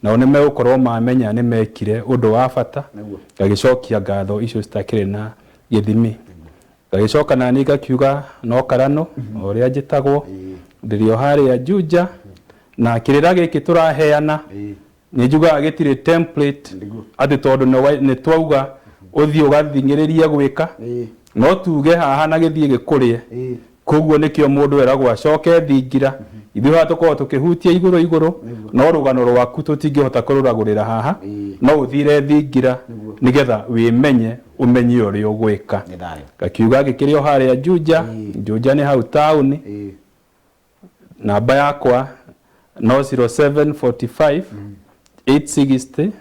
Speaker 1: nao nĩ megũkorwo mamenya nĩ mekire ũndũ wa bata.
Speaker 2: Nĩguo.
Speaker 1: Ngagĩcokia ngatho icio citakĩrĩ na gĩthimi. Ngagĩcoka nani ngakiuga no Karano o ũrĩa njĩtagwo, ndĩrĩ o harĩa Juja, na kĩrĩra gĩkĩ tũraheana nĩ njugaga gĩtirĩ template, atĩ tondũ nĩ twauga ũthiĩ ũgathing'ĩrĩrie gwĩka, no tuge haha na gĩthiĩ gĩkũrĩe. Koguo nĩkĩo mũndũ eragwo acoke thingira. Ithuĩ haha tũkoragwo tũkĩhutia igũrũ igũrũ, no rũgano rwaku tũtingĩhota kũrũragũrĩra haha, no ũthire thingira nĩgetha wĩmenye, ũmenye ũrĩa ũgwĩka.
Speaker 2: Nĩ thayũ.
Speaker 1: Ngakiuga ngĩkĩrĩ o harĩa Juja. Juja nĩ hau taũni. Namba yakwa no 0745 860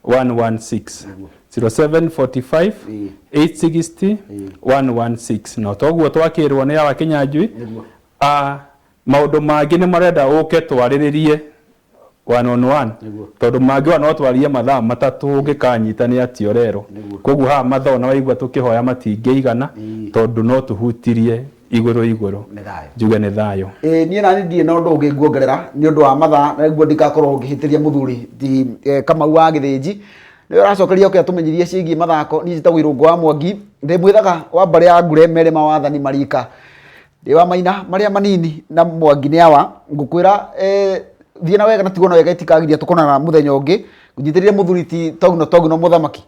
Speaker 1: 116, 0745 860 116. Na toguo twakĩrwo nĩ awa Kĩnyanjui, maũndũ mangĩ nĩ marenda ũke twarĩrĩrie one on one, tondũ mangĩ ona no twarie mathaa 3 ũngĩkanyita nĩ atĩ ũrerwo. Koguo haha mathaa ona waigua tũkĩhoya matingĩigana, tondũ no tũhutirie igũrũ igũrũ.
Speaker 2: Nĩ thayũ.
Speaker 1: Njuge nĩ thayũ.
Speaker 2: Ĩĩ, niĩ nani ndirĩ na ũndũ ũngĩ nguongerera nĩ ũndũ wa mathaa, na nĩguo ndikakorwo ngĩhĩtĩria mũthuri ti Kamau wa Gĩthĩnji, nĩwe ũracokeria oke atũmenyithie ciĩgiĩ mathako. Niĩ njĩtagwo Irũngũ wa Mwangi, ndĩ mwĩthaga wa mbarĩ ya Ngure merĩ mawathani marika, ndĩ wa maina marĩa manini na Mwangi nĩ awa. Ngũkwĩra thiĩ na wega na tigwo na wega, itikagiria tũkonana mũthenya ũngĩ. Ngũnyitĩrĩire mũthuri ti Togno Togno mũthamaki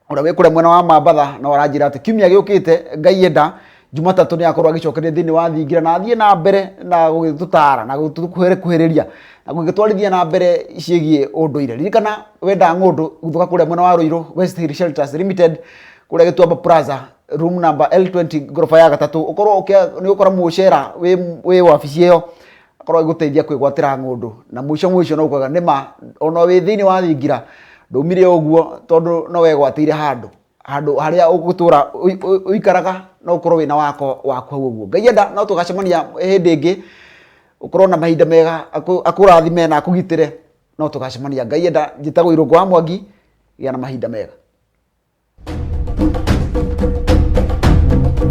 Speaker 2: ũrĩa wĩ kũrĩa mwena wa Mambatha, na aranjĩra atĩ kiumia gĩũkĩte Ngai enda Jumatatũ nĩ akorwo agĩcokeria thĩinĩ wa thingira na athiĩ na mbere na gũgĩtũtara na gũtũkuhĩrĩria na gũgĩtwarithia na mbere ciĩgiĩ ũndũire. Ririkana wenda ng'ũndũ gũthũka kũrĩa mwena wa Ruiru, West Hill Shelters Limited, kũrĩa Gĩtuamba Plaza, room number L20, ngoroba ya gatatũ. Ũkorwo nĩ ũkora mũcera wĩ wabici ĩyo, akorwo agĩgũteithia kwĩgwatĩra ng'ũndũ, na mũico mũico no ũkoiga nĩma ona wĩ thĩinĩ wa thingira ndũmire ũguo, tondũ no wegwatĩire handũ handũ harĩa ũgũtũra ũikaraga, no ũkorwo wĩna wako waku hau ũguo. Ngai enda no tũgacemania hĩndĩ ĩngĩ, ũkorwo na mahinda mega, akũrathime na akũgitĩre, no tũgacemania. Ngai enda. Njĩtagwo Irũngũ wa Mwangi, gĩa na mahinda mega.